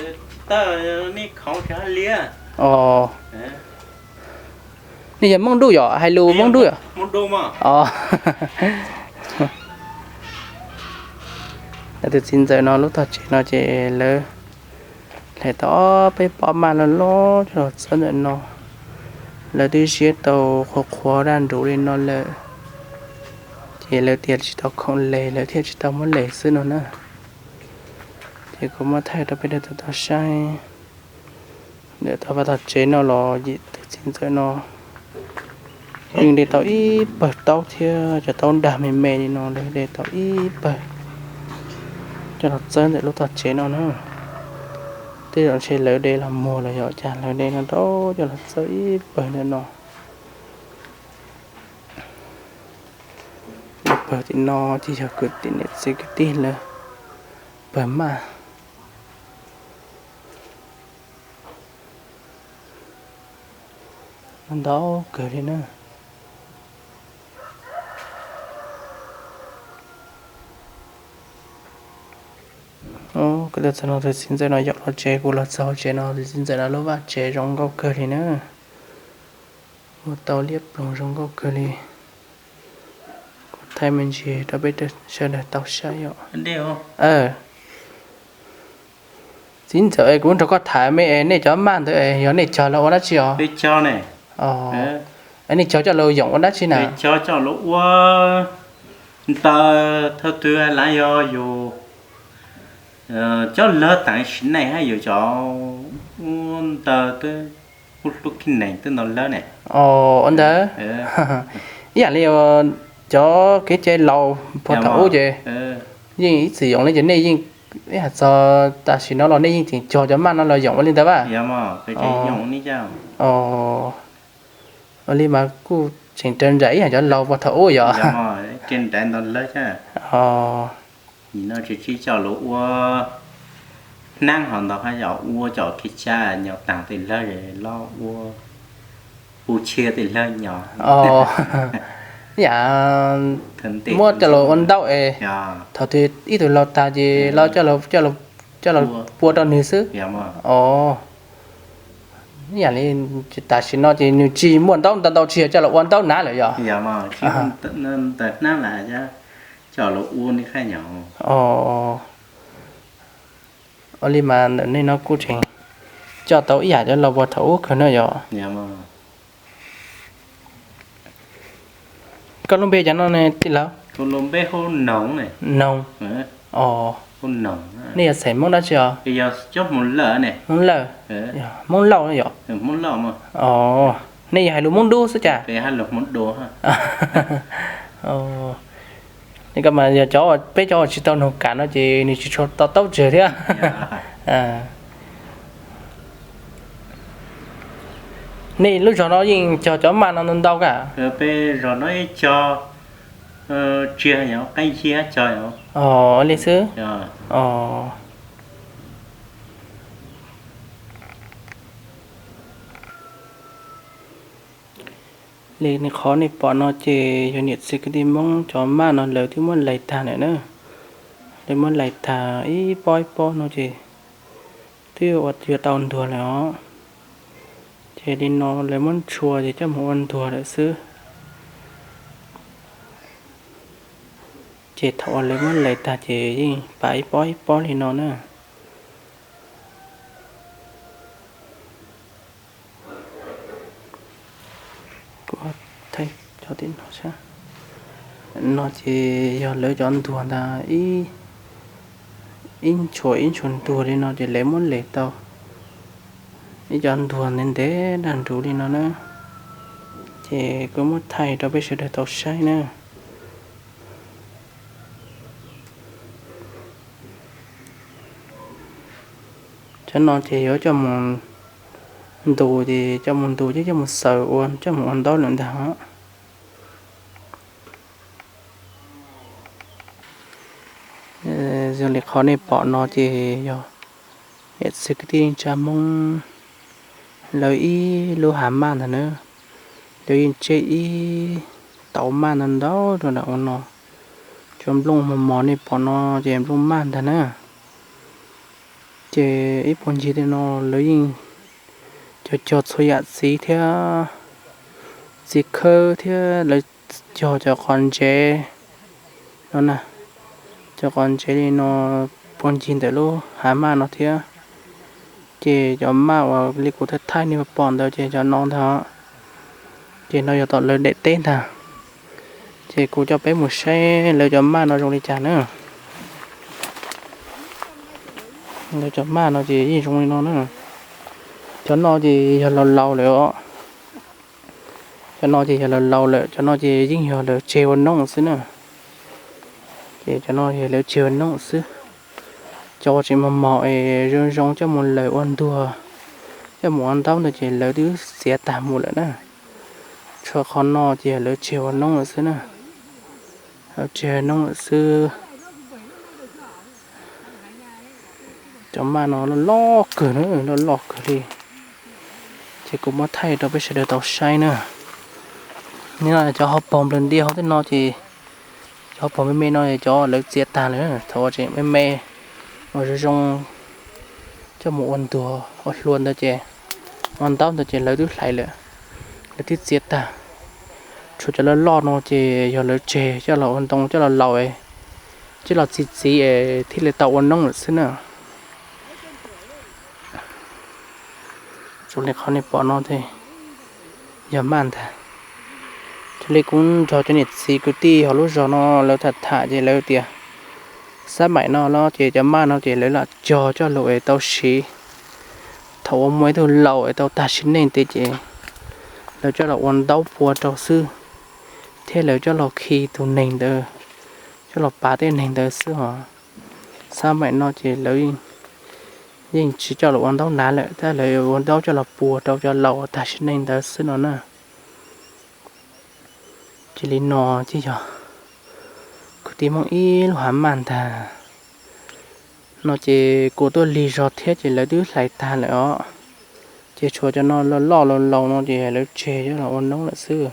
Nej yog Hmoob Dub yom, hais lus Hmoob Dub yom? Tus txiv ntxawm no lub tog tsev no ces lawv hlais tau ob peb pob maj loj loj coj los txawb ntawm no. Lawv twb ziab tau qhuav qhuav daj nrub li no lawm, ces lawv tias tsis tau khoom les lawv thiaj tsis tau muab les xwb no na. Ces kuv muab thaij rau peb sawv daws tau saib. Ntawm tog vaj tog tsev no los yim tus txiv ntxawm no yeej de tau ib pawg taub thiab cov taub dag me me li no, lawv de tau ib pawg coj los txawb ntawm lub tog tsev no na. Tej zaum ntshe lawv de los muag los yog cas lawv de no rau coj los txawb ib pawg ntawm no. Pawg tim no ces yog kwv tij niam txiv kwv tij lawv pawg maj. Ntau kawg li na. Kuv tuaj txog no tus txiv ntxawm no yaum los tsev, kuv los txog hauv tsev no tus txiv ntxawm no lub vaj tsev zoo nkauj kawg li na. Ua tau liab ploog zoo nkauj kawg li. Kuv thaij me ntsis rau peb sawv daws tau saib os. Txiv ntxawm, kuv nrog koj tham me es nej cov maj ntawd yog nej cog los ua dab tsi os? Nej cog coj los yoom ua dab tsi na? Cog coj los ua ntaws, thaum twg lawv yog yus cov lawv teev sim neej hab yus cov ua ntaws twb hlub khib nees twb ntau lawv ne. Ua ntawd, ib yam li cov kev cai laus puag thaum ub ces yeej ib txwm yoom li ces nej yeej, ib yam txog tam sim no los nej yeej tseem cog cov maj no los yoom ua li ntawd vas? Ua li mas kuj tseem raws nraim ib yam cov laus puag thaum ub yog. Coj los ua hnab ho ntau hab yog ua cov kev cai nyo taag tej lawg los ua hu chia tej lawg nyo. Yam muab coj los ua ntaub es thaum twg ib tug laus tag ces coj los pua rau nwg xwb. Ib yam li tam sim no ces nws tsis muaj ntaub ntau ntau tsis yog coj los ua ntaub hnav lawm yog? Ntawm hnab las coj los ua nej qab nyo. Ua li mas ntawm nej no kuj tseem coj tau ib yam cov laus puag thaum ub kawg na yog? Koj lub npe cas no ne tij laug? Noog. Nej yog xeem Hmoob dab tsi os? Hmoob Lawj. Hmoob Lauj yog? Nej yog hais lus Hmoob Dub xwb cas? Koj mas yog cov, peb cov uas tsis tau noog kam no ces nws tsis tshua to taub tseg thiab. Nej lub zog no yeej cog cov maj no ntau ntau ka? Peb zog no ib cog, tsia yog qaib yig cog yog. Li xwb. Li qhov nej pom no ces yog niam txiv kwv tij Hmoob cov maj no lawv twb muab lais tag lawm na. Lawv muab lais tag ib pob ib pob no ces twb ua yuav tau ntuag lawm os. Ces li no lawv muab tshua ces coj mus ua ntuag lawm xwb. Ces thaum uas lawv muab lais tag ces yeej pab ib pob ib pob li no na. Kuv thaij cov tim no sab. No ces yog lawv cov ntuag ntag, ib ntshua ib ntshua ntuag li no ces lawv muab lais tau ib cov ntuag ntev ntev dag nruv li no na. Ces kuv muab thaij rau peb sawv daws tau saib na. Cov no ces yuav coj mus ntus ces coj mus ntus ces coj mus xaws ua coj mus ua ntaub lawm ntag. Zoo li qhov nej pom no ces yog niam txiv kwv tij neej tsa Hmoob lawv ib lub hav maj ntag na. Lawv yeej tseb ib tauv maj ntau ntau rau nram ua no. Cov nplooj mos mos nej pom no ces nplooj maj ntag na. Ces ib puag ncig tej no lawv yeej cog cog txhua yam txiv thiab, txiv khawb thiab lawv cog cov qos ntsev no na. Cov qos ntsev li no puag ncig ntawm lub hav maj no thiab. Ces cov maj uas li kuv thaij thaij nej pom ntawd ces cov no ntag. Ces no yog tom lawv daim teb ntag. Ces kuv coj peb mus saib lawv cov maj no zoo li cas na. Lawv cov maj no ces yeej zoo li no na. Cov no ces yog laus laus lawm os. Cov no ces yog laus laus lawm, cov no ces yeej yog lawv tseg ua noob xwb na. Ces cov no yog lawv tseg ua noob xwb. Cov tseem mos mos es zoo zoo coj mus lawm ua ntuag, coj mus ua ntaub ntawd ces lawv twb txiav tag mus lawm na. Tshuav qhov no ces yog lawv tseg ua noob lawm xwb na. Lawv tseg ua noob lawm xwb. Cov maj no loj loj kawg na, loj loj kawg li. Ces kuv muab thaij rau peb sawv daws tau saib na. Nim no cov hauv paus nplawg ntiaj hauv tej no ces, cov hauv paus me me no cov lawv txiav tag lawm, thaum uas tseem me me uas zoo zoo coj mus ua ntuag ua hlua ntawd ces, ua ntaub ntawd ces lawv twb hlais lawm. Lawv twb txiav tag, tshuav cov loj loj no ces yog lawv tseg coj los ua ntoo coj los laus, coj los txi txiv es thiaj li tau ua noob lawm xwb na. Zoo li qhov nej pom no yog maj ntag. Raws li kuv nrog cov niam txiv kwv tij hauv lub zos no lawv tham tham ces lawv tias xab maim no los ces cov maj no ces lawv lam cog coj los es tau siv. Thaum uas muaj ib tug laus es tau tag sim neej ntev ces lawv coj los ua ntaub pua rau xwb, thiab lawv coj los khi tus neeg ntawd, coj los pav tej neeg ntawd xwb os. Xab maim no ces lawv yeej tsis coj los ua ntaub hnav lawm, tab lawv ua ntaub coj los pua rau cov laus uas tag sim neej ntawd xwb no na. Ces li no ces yog kwv tij Hmoob ib lub hav maj ntag. No ces kuv tuaj lig zog thiab ces lawv twb hlais tag lawm os. Ces tshuav cov no loj loj laus laus no ces lawv tseg coj los ua noob lawm xwb.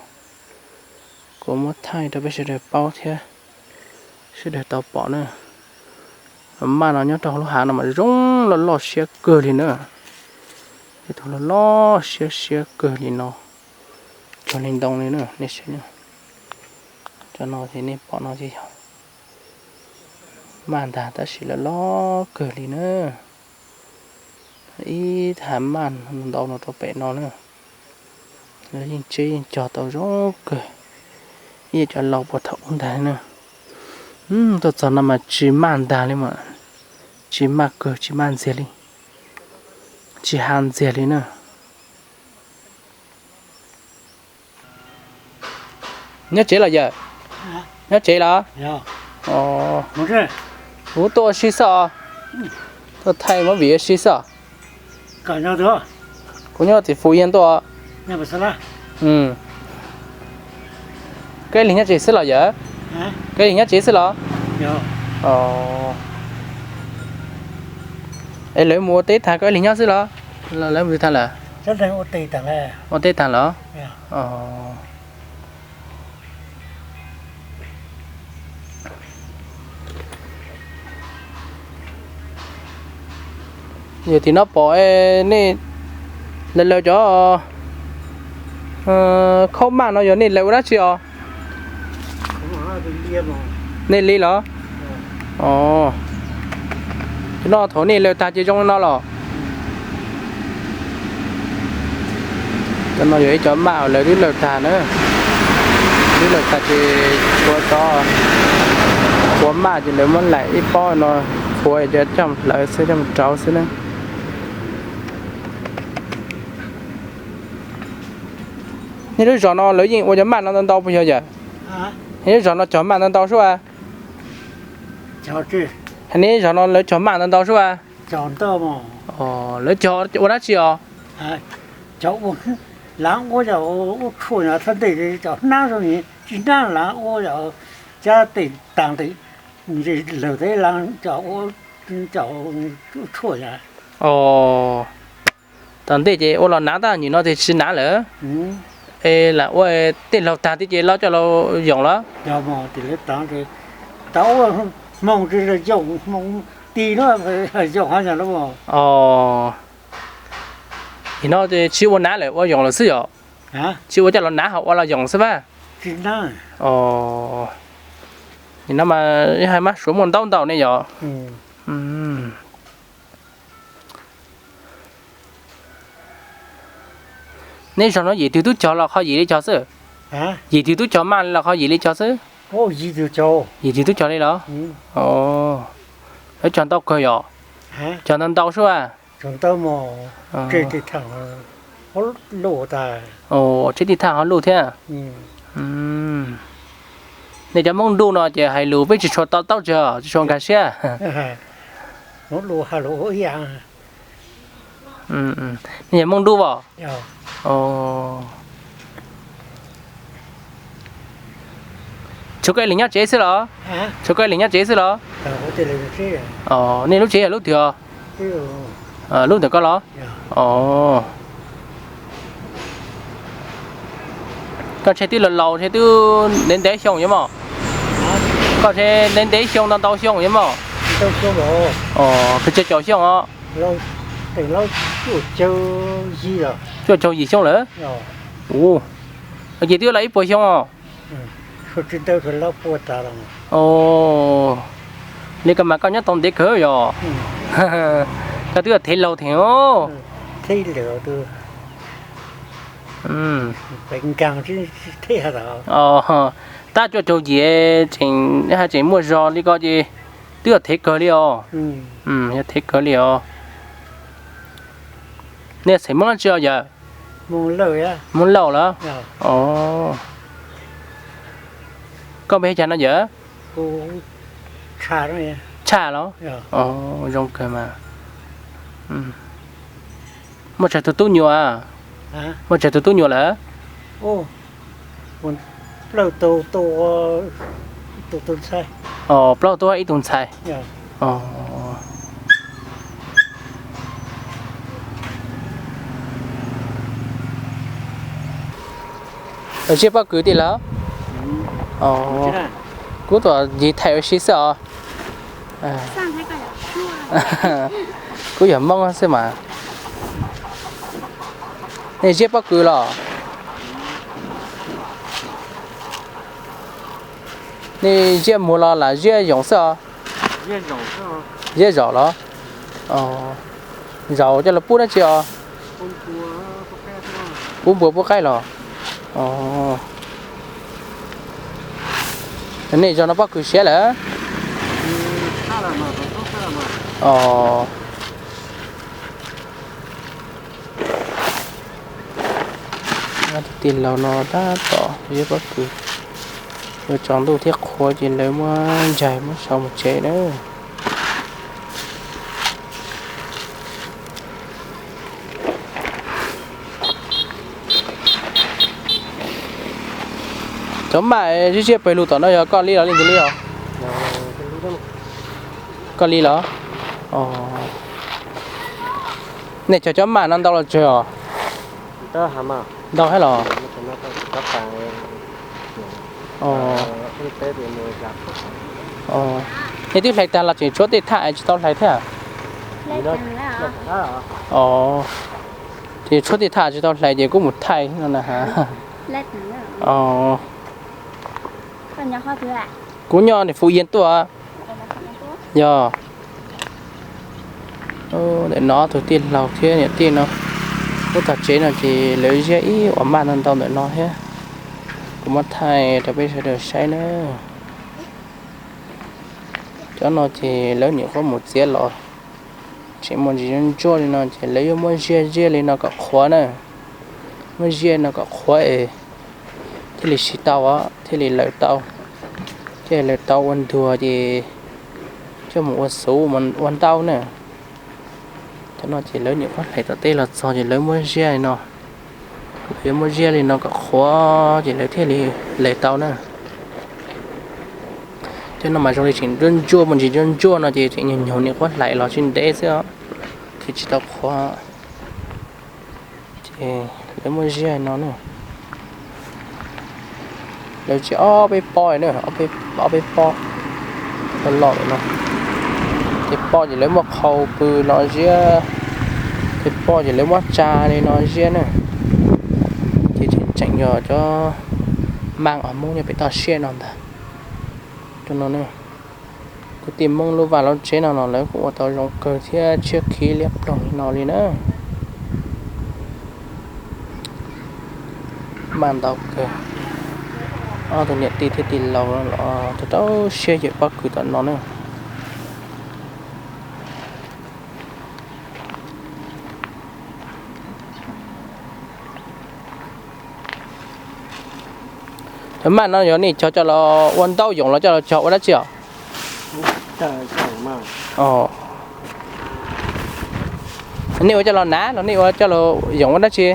Kuv muab thaij rau peb sawv daws paub thiab sawv daws tau pom na. Maj no nyob rau hauv lub hav no mas zoo loj loj siab kawg li na. Ib tug loj loj siab siab kawg li no, cuag li ntoo li na, nej saib. Cov no ces nej pom no ces yog maj ntag tab sis lawv loj kawg li na. Ib hav maj ntau no rau pem no na. Lawv yeej tseb yeej cog tau zoo kawg, ib yam cov laus puag thaum ub ntag na. Tuaj txog no mas tsis maj ntag li mas, tsis maj kawg tsis maj ntxiag li, tsis hav ntxiag li na. Nyob tsev los yawm? Nyob tsev los? Kuv tuaj ua si xwb os. Tuaj thaij movie ua si xwb os. Kuv nyob txiv fus yag tuaj. Koj ib leeg nyob tsev xwb los yawm? Koj ib leeg nyob tsev xwb los? Es lawv mus ua teb tag koj ib leeg nyob xwb los? Lawv mus tag lawm? Ua teb tag los? Yog tim no pom nej laws laws cov khaub maj no yog nej laws ua dab tsi os? Nej li los? Cov no thaum nej laws tag ces zoo li no los? Cov no yog ib cov maj uas lawv twb laws tag na. Twb laws tag ces tshuav cov, tshuav maj ces lawv muab laim ib pob no, tshuav coj mus hlawv xwb coj mus rauv xwb na. Nej lub zos no lawv yeej ua cov maj no ntau ntau puas yog yawm? Nej lub zos no cog maj ntau ntau sub a? Nej zos no lawv cog maj ntau ntau sub a? Lawv cog ua dab tsi os? Lawv ua yam ub tshuaj yog thaj ntej, cov hnab zoo tsis hnab, lawv ua yam cab tes taag tes, lawv tej lawv cov ua tshuaj yom. Tom ntej ces ua los hnav, tab nim no ces tsis hnav lawm. Es lam ua tej laug tag thiab ces los coj los yoom los? Yog, ua hmoo ti no, yoom hov yog lawm. Nim no tsis ua hnav lawm, ua yoom lawm xwb yom? Tsis ua coj los hnav, ho ua los yoom xwb mas. Nim no mas hais mas suav muaj ntau ntau ne yom? Nej zog no yim twg tub cog los qhov yim li cog xwb? Yim twg tub cog maj li los qhov yim li cog xwb? Yim twg tub cog li los? Lawv cog ntau kawg yom? Cog ntau ntau sub a? Tseb tij thaj ho luj thiab. Nej cov Hmoob Ntuj no ces hais lus peb tsis tshua to taub, tsis tshua nkag siab. Nej yog Hmoob Ntuj os? Tshuav koj ib leeg nyob tsev xwb los? Tshuav koj ib leeg nyob tsev xwb los? Nej lub tsev yog lub twg os? Lub ntawm koj los? Koj ntshe twb laus laus, ntshe twb ntev ntev xyoo yuav mog. Koj ntshe ntev ntev xyoo, ntau ntau xyoo yuav mog. Pes tsawg caum xyoo os? Cuaj caug yim xyoo lawm. Ua, ces twb los ib puas xyoo os. Li ko mas koj nyob tau ntev kawg yog? Koj twb yog thev laug thev os. Tab cuaj caug yim tseem, tseem muaj zog li ko ces twb yog thev kawg li os. Yog thev kawg li os. Nej xeem Hmoob dab tsi os yawm? Hmoob Lauj los? Koj npe cas no yawm? Tshaj los? Zoo kawg mas. Muaj tsawg tus tub nyuam? Muaj tsawg tus tub nyuam lawm? Plaub tub ib tug ntxhais. Ziaj pob kws tij laug? Kuv tuaj ncig thaij ua si xwb os. Kuv yog Hmoob xwb mas. Nej ziaj pob kws los? Nej ziaj muag los lam ziaj yoos xwb os? Ziaj zom los? Zaum coj los pub dab tsi os? Pub npua pub qaib los? Nej zog no pob kws siav lawm? Tus tij laug no tab tom ziaj pob kws, yuav tsaus ntuj thiab qhuav ces lawv muab ncaig muab sau mus tsev na. Cov maj ziaj ziaj pawg lug tom no yog koj li los leej twg li os? Koj li los? Nej cog cov maj no ntau los tsawg os? Ntau thiab los? Nej twb hlais tag los tseem tshuav tej thaj tsis tau hlais thiab? Ces tshuav tej thaj tsis tau hlais ces kuv mus thaij no na. Kuv nyob Phú Yên tuaj. Yog. Ntawm no tus tij laug thiab niam tij no, lub tog tsev no ces lawv ziaj ib uas maj ntau ntau ntawm no thiab. Kuv muab thaij rau peb sawv daws saib na. Cov no ces lawv nyuam qhuav mus txiav los, tseem muaj ntsis ntsuab ntsuab li no ces lawv yuav muab ziaj ziaj li no kom qhuav na. Muab ziaj no kom qhuav es thiaj li siv tau, thiaj li lawm tau, thiaj li lawm tau ua ntuag ces coj mus ua xuv ua ntau na. Cov no ces lawv nyuam qhuav hlais tom teb los txog ces lawv muab ziaj li no, lawv yuav muab ziaj li no kom qhuav ces lawv thiaj li lawm tau na. Cov no mas zoo li tseem ntsuab ntsuab, muaj ntsis ntsuab ntsuab no ces tseem nyuag nyuag nyuam qhuav hlais los tsis ntev xwb, ces tsis tau qhuav. Ces lawv muab ziaj no na, lawv tsis ob peb pob na, ob peb pob los lawm no. Ces pob ces lawv muab qhau pw no ziab, ces pob ces lawv muab tsa li no ziab na. Ces tseem tseem yog cov maj uas Hmoob nyob pem toj siab no ntag. Cov no na, kwv tij Hmoob lub vaj lub tsev no los lawv kuj ua tau zoo kawg thiab tshiab khib liab ploog li no li na. Maj ntau kawg. Ob tug niam tij thiab tij laug los rau rau siab yawm pob kws tom no na. Cov maj no yog nej cog coj los ua ntaub yoom los coj los cog ua dab tsi os? Nej ua coj los hnav los nej ua coj los yoom ua dab tsi?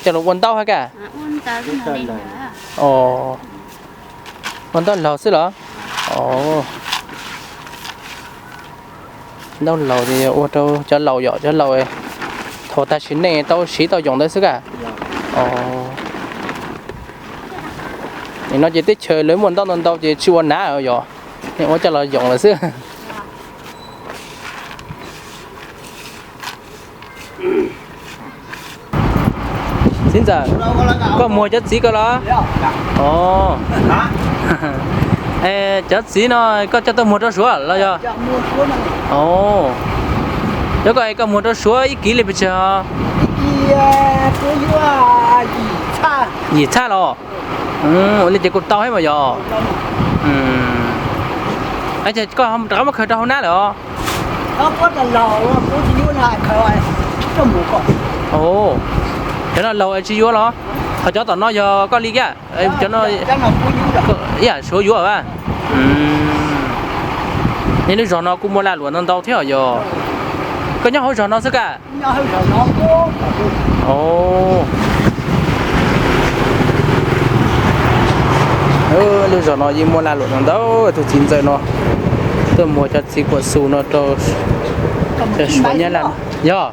Coj los ua ntaub hab kaj? Ua ntaub laug xwb los? Ntaub laug ces ua rau cov laus yom, cov laus thaum tag sim neej tau siv tau yoom ntawd xwb kaj? Nim no ces teb chaws lawv muaj ntaub ntau ntau ces tsis ua hnav yom, nej ua coj los yoom lawm xwb. Txawm, koj muag cov txiv ko los? Os, cov txiv no koj coj tuaj muag rau Suav los yog? Os, cov ko koj muag rau Suav ib kiv li pes tsawg? Yim txhaj los? Ua li ces kuj tau thiab mas yog. Ces koj rov qab muab khaws rau hauv nab lawm os? Cov no laug tsis yuav los? Ho cov tom no yog koj li kiag? Cov no ib yam Suav yuav a? Nej lub zos no kuj muaj lag luam ntau ntau thiab os yog? Koj nyob hauv zos no xwb ka? Lub zos no yeej muaj lag luam ntau ntau. Tus txiv ntxawm no tuaj muag cov txiv kuam xus no rau Suav Nyab Laj yog.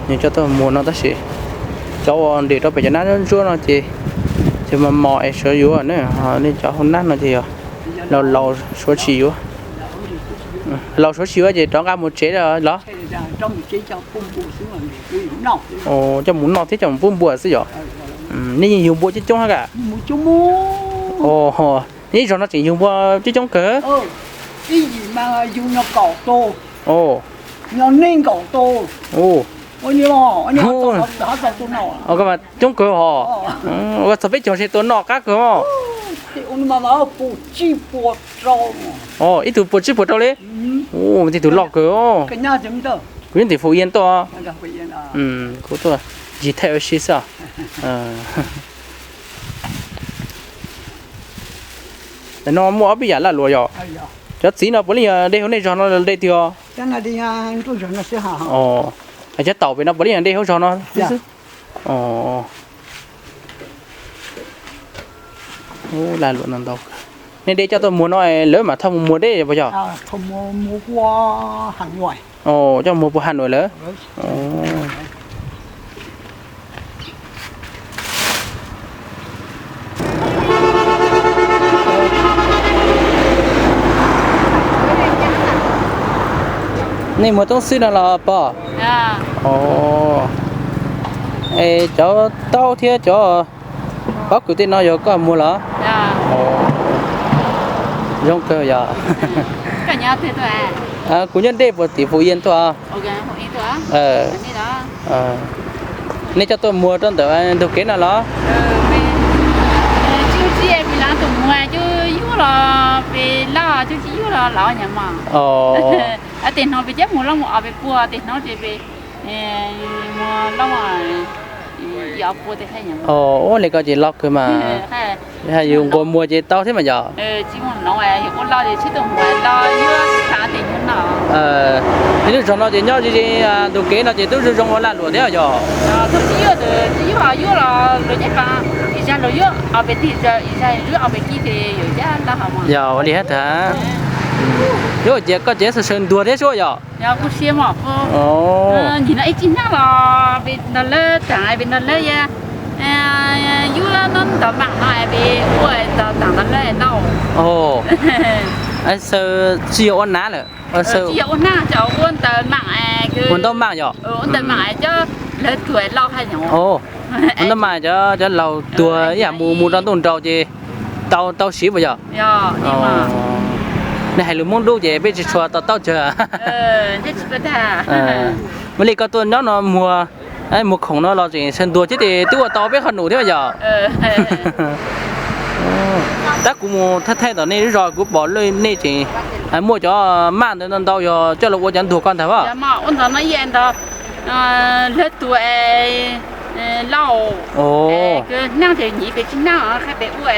Nws coj tuaj muag no tab sis cov uas ntim rau pem cov nab ntsuab no ces, ces mos mos es Suav yuav ne. Nej cov hauv nab no ces yog laus laus Suav tsis yuav. Laus Suav tsis yuav ces rov nqa mus tsev los? Coj mus noj thiab coj mus pub npua xwb yog? Nej yeej yug npua coob coob hab ka? Nej ib zos no tseem yug npua coob coob kawg. Koj mas coob kawg hos. Ua txog peb caug se tua noj qab kawg os. Ib tug puas tsib puas rau li. Tej tus loj kawg. Kuv nyob tim Fuj Yia tuaj. Kuv tuaj ncig thaij ua si xwb. Tam no muaj ob peb yam laj luam yog? Cov txiv no puav leej yog de hauv nej zos no los de twg os? Cov taum pem no puav leej yog de hauv zos no xwb. Lag luam ntau ntau. Nej de coj tuaj muag no lawv mam thauj mus muag deb puas yog? Coj muag puag Has Nuam lawm. Nej muag toob xwb no los pog? Es cov taub thiab cov pob kws tej no yog koj muag los? Zoo kawg yog. Kuv nyob dej puag tim Fuj Yia tuaj. Nej coj tuaj muag rau ntawm ntug kev no los? Ua li ko ces loj kawg mas. Yus nquas muag ces tau thiab mas yog. Lub zos no ces nyob ze ze ntug kev no ces twb zoo zoo ua lag luam thiab yog? Yog ua li hab tas. Yuav ua ces koj ces sawv sawv ntuag thiab sua yog? Ntog lawb taag, ntog lawb ntog lawb, tsis yog ua nav lawm, ua ntaub maaj yog? Ua ntaub maaj cov, cov laug tuag ib yam mus mus rau ntuj nraud ces tau, tau siv puas yog? Nej hais lus Hmoob Dub ces peb tsis tshua to taub tsawg. Ua li koj tuaj nyob no muag, muag khoom no los tseem sawv ntuag thiab ces twb ua tau peb qhov num thiab yog? Tab kuv mus thaij thaij tom nej lub zos kuv pom nej tseem muaj cov maaj ntawd ntau ntau, yog coj los ua cov ntuag koj ntag as? Ntog lawb tuag, lauj, nag ces nyiv pes tsib nag qhab pes ua,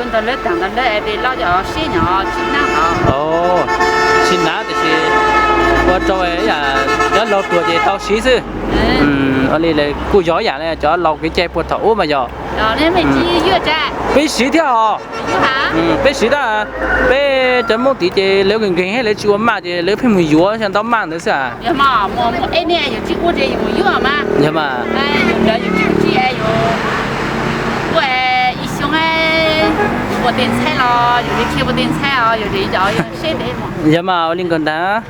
ntog lawb taag ntog lawb pes lauj cov siab nyob tsis nag os. Tsis nag tiam sis ua rau cov laug tuag ces tau siv xwb. Ua li lawm kuj yog ib yam li cov laus kev cai puag thaum ub mas yog. Peb siv thiab os. Peb siv tab, peb cov Hmoob tid ces lawv nkeeg nkeeg lawv tsis ua maj ces lawv pheej mus yuav xya ntaub maj ntawd xwb. Yog mas, yog mas ua li nkaus ntag.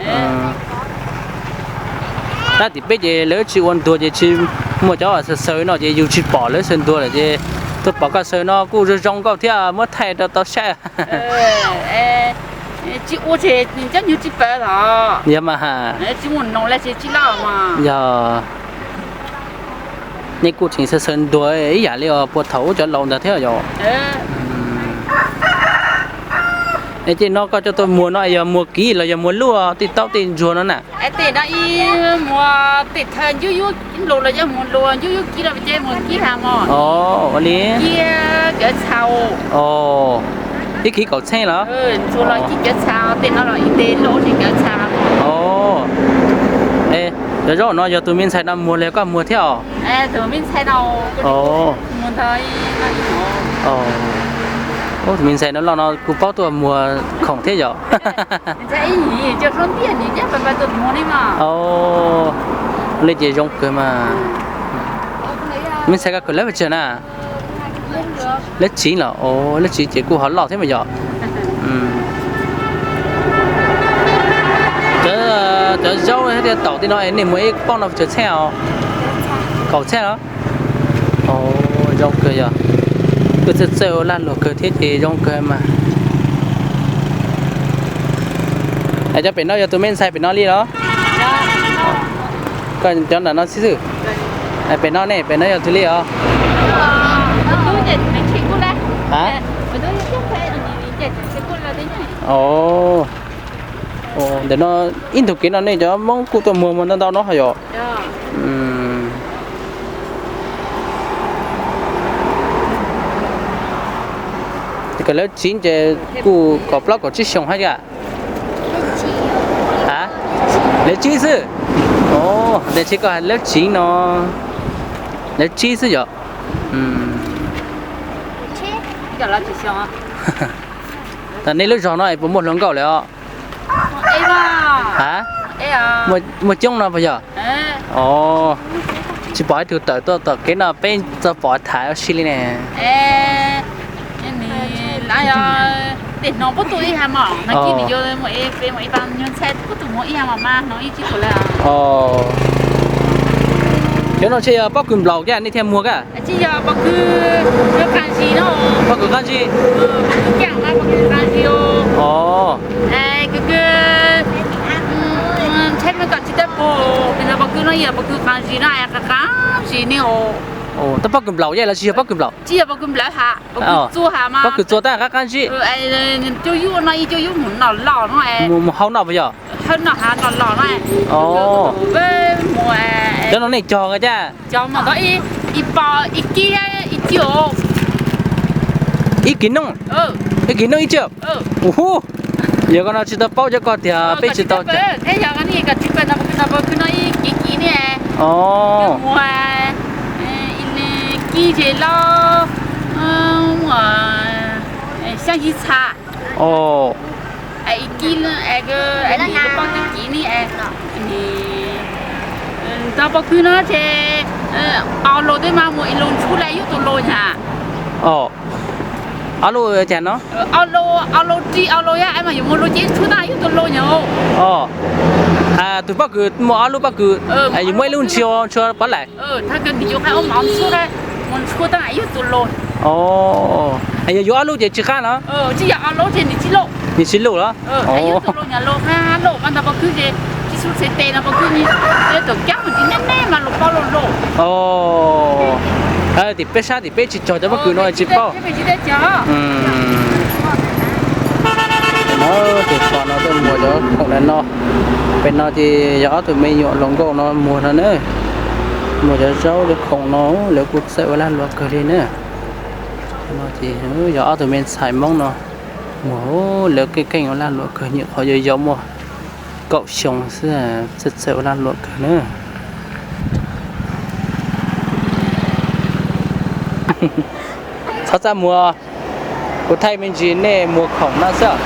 Qab tim peb ces lawv tsis ua ntuag ces tsis muaj cov xaws xaws no ces yus tsis pom lawv xaws ntuag lawm ces tuaj pom koj xaws no kuj zoo zoo nkauj thiab muab thaij rau tau saib. Tsis ua ces cov nyuag tsis pawv los. Yog mas ha. Tsis muaj noog lawm ces tsis loj mas. Yog. Nej kuj tseem xaws xaws ntuag ib yam li os puag thaum ub cov laus ntawd thiab yom. Es tej no koj coj tuaj muag no yog muag kiv los yog muag luaj tej taub tej ntsuag no na? Tej no ib muag tej thawj ncuab yuav luag los yog muag luag ncuab yuav kiv los ces muag kiv has mog. Ua li. Kiv cawv txha. Ib kiv kaum txheeb los? Ntsuag los kiv cawv txha, tej no los ib tes luaj ces cawv txha. Cov zaub no yog tus me ntxhais no muag los yog koj muag thiab os? Tus me ntxhais no. Tus me ntxhais no loj no kuj paub tuaj muag khoom thiab yom. Li ces zoo kawg mas. Me ntxhais koj kawm lab pes tsawg na? Lab tsiv los? Lab tsiv ces kuj ho loj thiab mas yom. Cov zaub thiab taum tej no nej muag ib pob no tsawg txheej os? Kaum txheej los? Zoo kawg yog. Kuj txawj txawj ua lag luam kawg thiab ces zoo kawg mas. Es cov pem no yog tus me ntxhais pem no li los? Koj cov nram no xwb xwb. Pem no ne, pem no yog twg li os? Ntawm no ib ntug kev no nej cov Hmoob kuj tuaj muag muag ntau ntau no ho yom. Kawm lab tsiv ces kuj kaum plaub kaum tsib xyoos hab yam. A, lab tsib xwb. Tes tsis koj has lab tsiv no, lab tsib xwb yom. Nej lub zog no es puas muaj hluas nkauj lawm os? A, muaj coob no puas yog? Tsis pom ib tug tawm tuaj tom kev no peb txog pom tham ua si li ne. Cov no ntshe yog pob kws nplaum kiag nej thiaj muag kag? Pob kws qaab zib. Tab pob kws nplaum yog los tsis yog pob kws nplaum? Pob kws txua tab qaab qaab zib. Mus hau noj puas yog? Cov no nej cog thiab? Ib kis nooj, ib kis nooj ib txhiab. Yog koj no tsis tau paub cov koj tiag peb tsis tau. Ntog pob kws no ces ob lub tej mas muaj ib lub ntshuab lawm yug tus lus nyab. Ob lub cas no? Ob lub ri ob lub yab es mas yuav muaj lub ces ntshuab tag yug tus lus nyab. Tus pob kws muaj ob lub pob kws, yuav muaj ib lub ntshua ntshua pov lawm. Thaj kws nws yuav qab ua mov ntshuab, mus ntshuab tag yug tus lus. Yog yuav ob lub ces tsis qab los? Tsis yog ob lub ces nws tsis lus. Nws tsis lus los? Yug tus lus nyab lus qab lus mas ntog pob kws ces tsis xub txhev tes no pob kws nws tus kab mus tsis neb neb mas lus paub lus lus. Tim peb sab tim peb tsis cog cov pob kws no tsis paub. Tus pog no tuaj muag cov khoom ntawm no. Pem no ces yog ob tug me nyuam hluas nkauj no muag no na. Muag cov zaub cov khoom no lawv kuj txawj ua lag luam kawg li na. No ces yog ob tug me ntxhais Hmoob no muag, lawv keej keej ua lag luam kawg, nyuam qhuav yau yau muaj kaum xyoo xwb, txawj txawj ua lag luam kawg na. Txhob txaj muag, kuv thaij me ntsis nej muag khoom no xwb.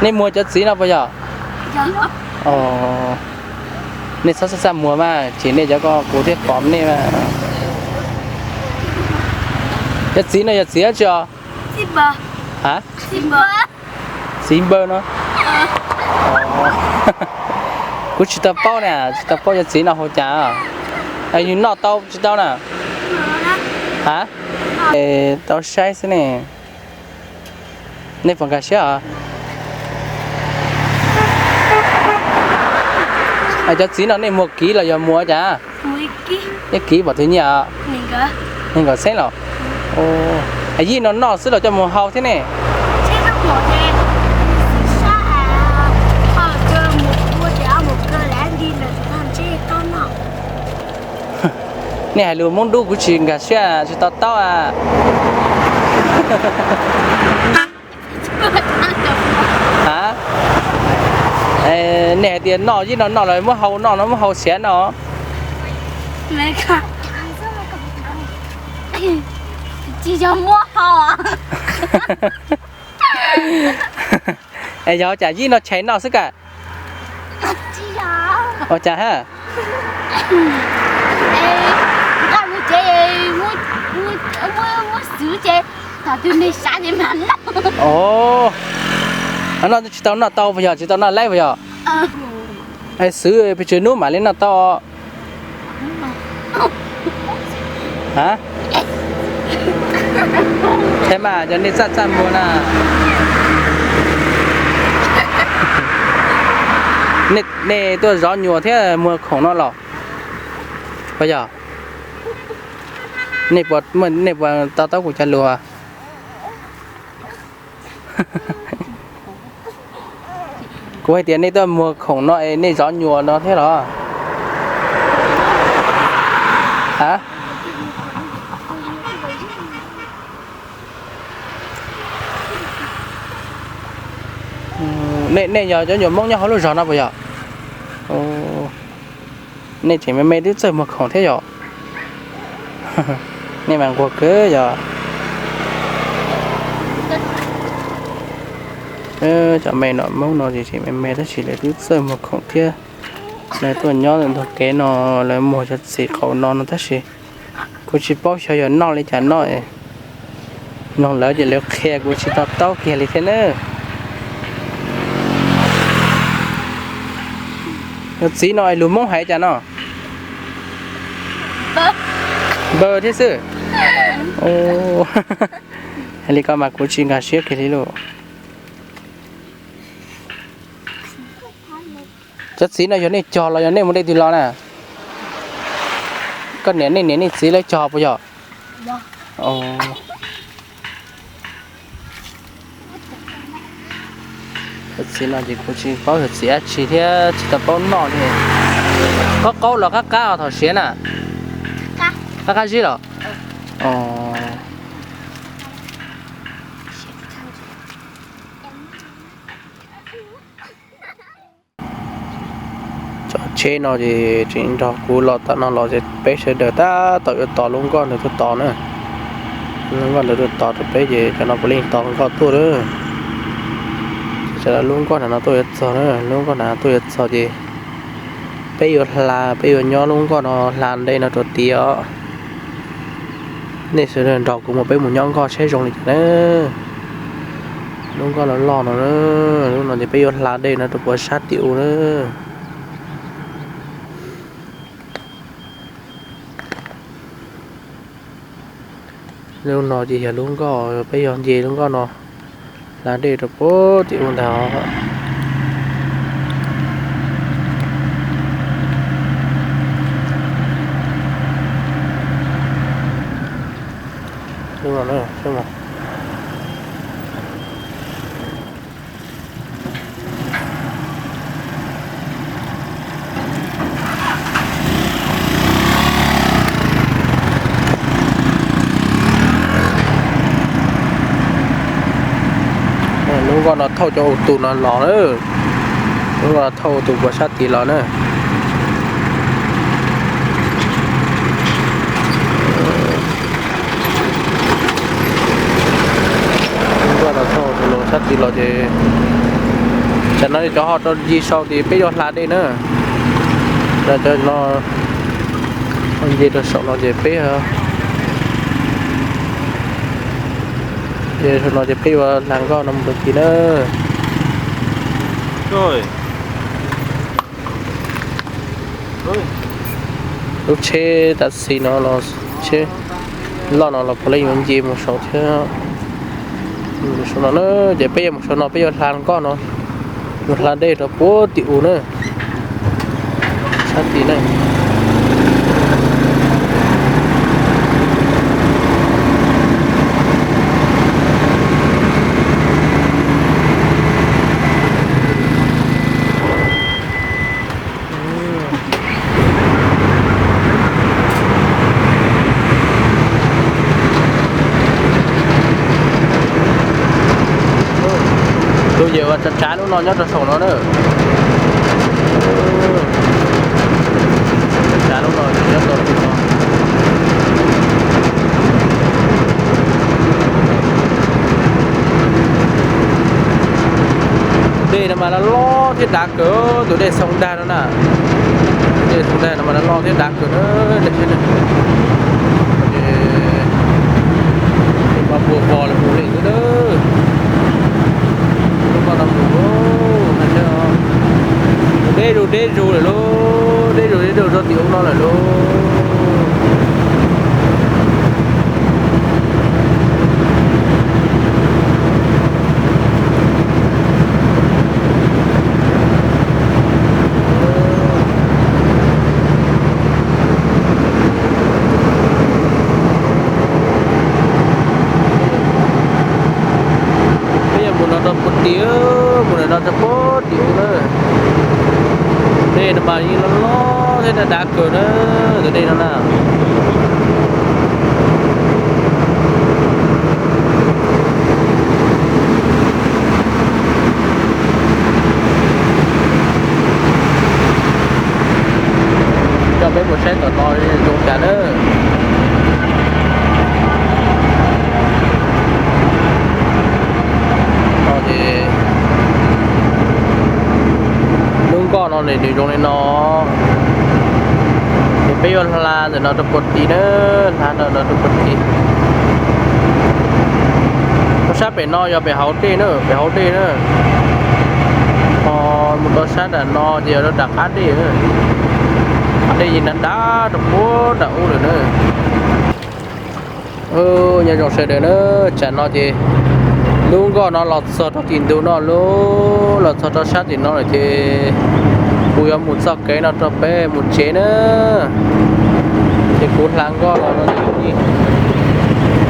Nej muag cov txiv no puas yog? Nej txhob txaj txaj muag mas, ces nej cov ko kuv thiaj pom nej mas. Cov txiv no yog txiv dab tsi os? Txiv npawg no. Kuv tsis tau paub na, tsis tau paub cov txiv no hu cas. Yus noj tau tsis tau na? Ha? Tau saib xwb ne. Nej puas nkag siab os? Cov txiv no nej muag kiv los yog muag cas? Ib kiv pom twg nyiaj? Nees nkaum xeeb los? Yij no noj xwb los coj mus hau thiab ne? Nej hais lus Hmoob dub kuv tsis nkag siab, tsis to taub a. A, nej hais tias noj, yij no noj los muab hau noj no, muab hau siav no. Tsis yog muab hau. Es yog cas yij no chais noj xwb ka? Ua cas ha? Nqa mus ces muab xwb ces tom twg me sav ces mam noj. Noj tsis tau noj tau puas yog, tsis tau noj laib puas yog? Xwb pes tsawg hnub mam li noj tau? Thiab mas cov nej txaj txaj muag na. Nej tuaj zov nyuam thiab muag khoom no los? Puas yog? Nej puas to taub kuv cov lus? Kuv hais tias nej tuaj muag khoom no es nej zov nyuam no thiab los? Ha? Nej yog cov nyuam Hmoob nyob hauv lub zos no puas yog? Nej tseem me me twb txawj muag khoom thiab yom? Nej mas nquag kawg yog. Cov me no Hmoob no ces tseem me me tab sis lawv twb txawj muag khoom thiab. Lawv tuaj nyob ntug kev no, lawv muag cov txiv qaum no no tab sis kuv tsis paub xyov yog noj li cas noj. Mloog lawv ces lawv qhia kuv tsis to taub kiag li thiab na. Cov txiv no lus Hmoob hais cas no? Npawg thiab xwb. Hais li ko mas kuv tsis nkag siab kiag li lauj. Cov txiv no yog nej cog los yog nej mus de twg los na? Koj niam, nej niam nej txiv lawv cog puas yog? Cov txiv no ces kuv tsis paub yog txiv dab tsi thiab tsis tau paub noj li. Qaub qaub los qab qab thaum siav na? Qab qab zib los? Cov tsheb no ces tseem nrog kuv los tom no los ces peb sawv daws tab tom yuav tos lub nkoj ntawd tuaj tos na. Lub nkoj ntawd tuaj tos rau peb ces cov no puav leej tos nkoj tuaj lawm. Ces lub nkoj ntawm no tuaj yuav txog na, lub nkoj ntawm no tuaj yuav txog ces peb yuav hla, peb yuav nyob lub nkoj no hla dej no rau tiav os. Nej sawv daws nrog kuv mus, peb mus nyob nkoj saib zoo li cas na. Lub nkoj loj loj no na, lub no ces peb yuav hla dej no rau puag sab tim u na. Lub no ces yog lub nkoj, peb yuav nce lub nkoj no hla dej rau puag tim u ntag. Lub no na, lub nkoj no thauj cov u tus no los na. Lub no thauj u tus puag sab tid los na. Lub nkoj no thauj u tus sab tid los ces tam no cov ho rau ncig saum tim peb yuav hla dej na. Cov no nce rau saum no ces peb, ces saum no ces peb yuav hla nkoj no mus rau tid na. Lub tsheb taxi no los tsheb loj no los puav leej yuav nce mus saud thiab. Mus saud no na, ces peb yuav mus saud no peb yuav hla nkoj no, yuav hla dej rau puag tim u na, sab tid na. Tus yawm uas tsav tsav lub no nyob rau saum no na. Tsav tsav lub no nyob rau tim no. Tus dej no mas loj loj thiab dav kawg, tus dej Xoo Dag no na. Tus dej Xoo Dag no mas loj loj thiab dav kawg na. Mas puas vos los mus li xwb na. Lub no mus, deb zus deb zus lawm lauj, deb zus deb zus rau tim u no lawm lauj. Peb yuav mus no rau puag tim, mus no rau puag tim u na. Dej no mas yeej loj loj thiab dav dav kawg na, tus dej no na. Coj peb mus saib tom no zoo cas na. No ces lub nkoj no nws zoo li no, ces peb yuav hla ntawm no rau puag tim na, hla ntawm no rau puag tim. Rau sab pem no yog pem hauv dej na, pem hauv dej na. Ho mus rau sab nram no ces yog rau nram qab dej, qab dej yeej nrad nrad rau puag nram ub lawm na. Nyob zoo sawv daws na, tsam no ces lub nkoj no los txog rau tim ntug no lauj, los txog rau sab tim no lawm ces kuv yuav mus txoj kev no rau peb mus tsev na. Ces kuv hla nkoj los no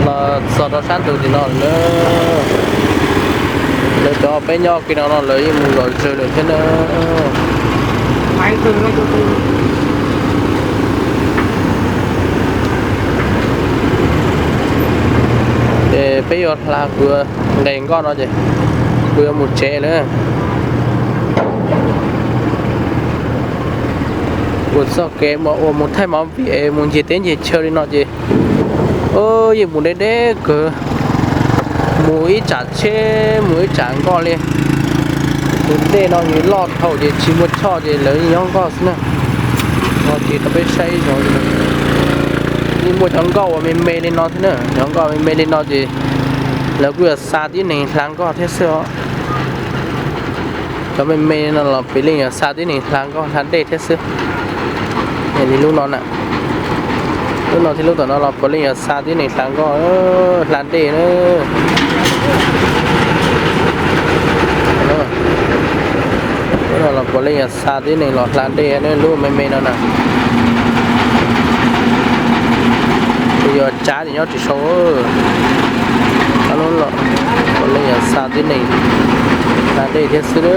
los txog rau sab ntug tim no lawm na. Lawv cov peb nyob kiag no no lawv yeej mus zom zaws lawm thiab na. Ces peb yuav hla kuv nqes nkoj no ces kuv yuav mus tsev lawm. Kuv txoj kev uas mus thaij movie es mus ncig teb ncig chaw li no ces yeej mus deb deb kawg, mus ib tsam tsheb mus ib tsam nkoj li. Tus dej no nws loj dhau ces tsis muaj choj ces lawv yeej nyob nkoj xwb na. Ho ces rau peb saib ib zaug, yeej muaj cov nkoj uas me me li no xwb na, cov nkoj me me li no ces lawv kuj yuav xa tib neeg hla nkoj thiab xwb os. Cov me me no los puav leej yog xa tib neeg hla nkoj hla dej thiab xwb. Li lub no na, lub no thiab lub tom no los puav leej yog xa tib neeg hla nkoj hla dej na. Lub no los puav leej yog xa tib neeg los hla dej na, lub me me no na. Yog tsav ces nyob tsis sau, puav leej yog xa tib neeg hla dej thiab xwb.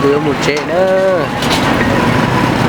Kuv yuav mus tsev na.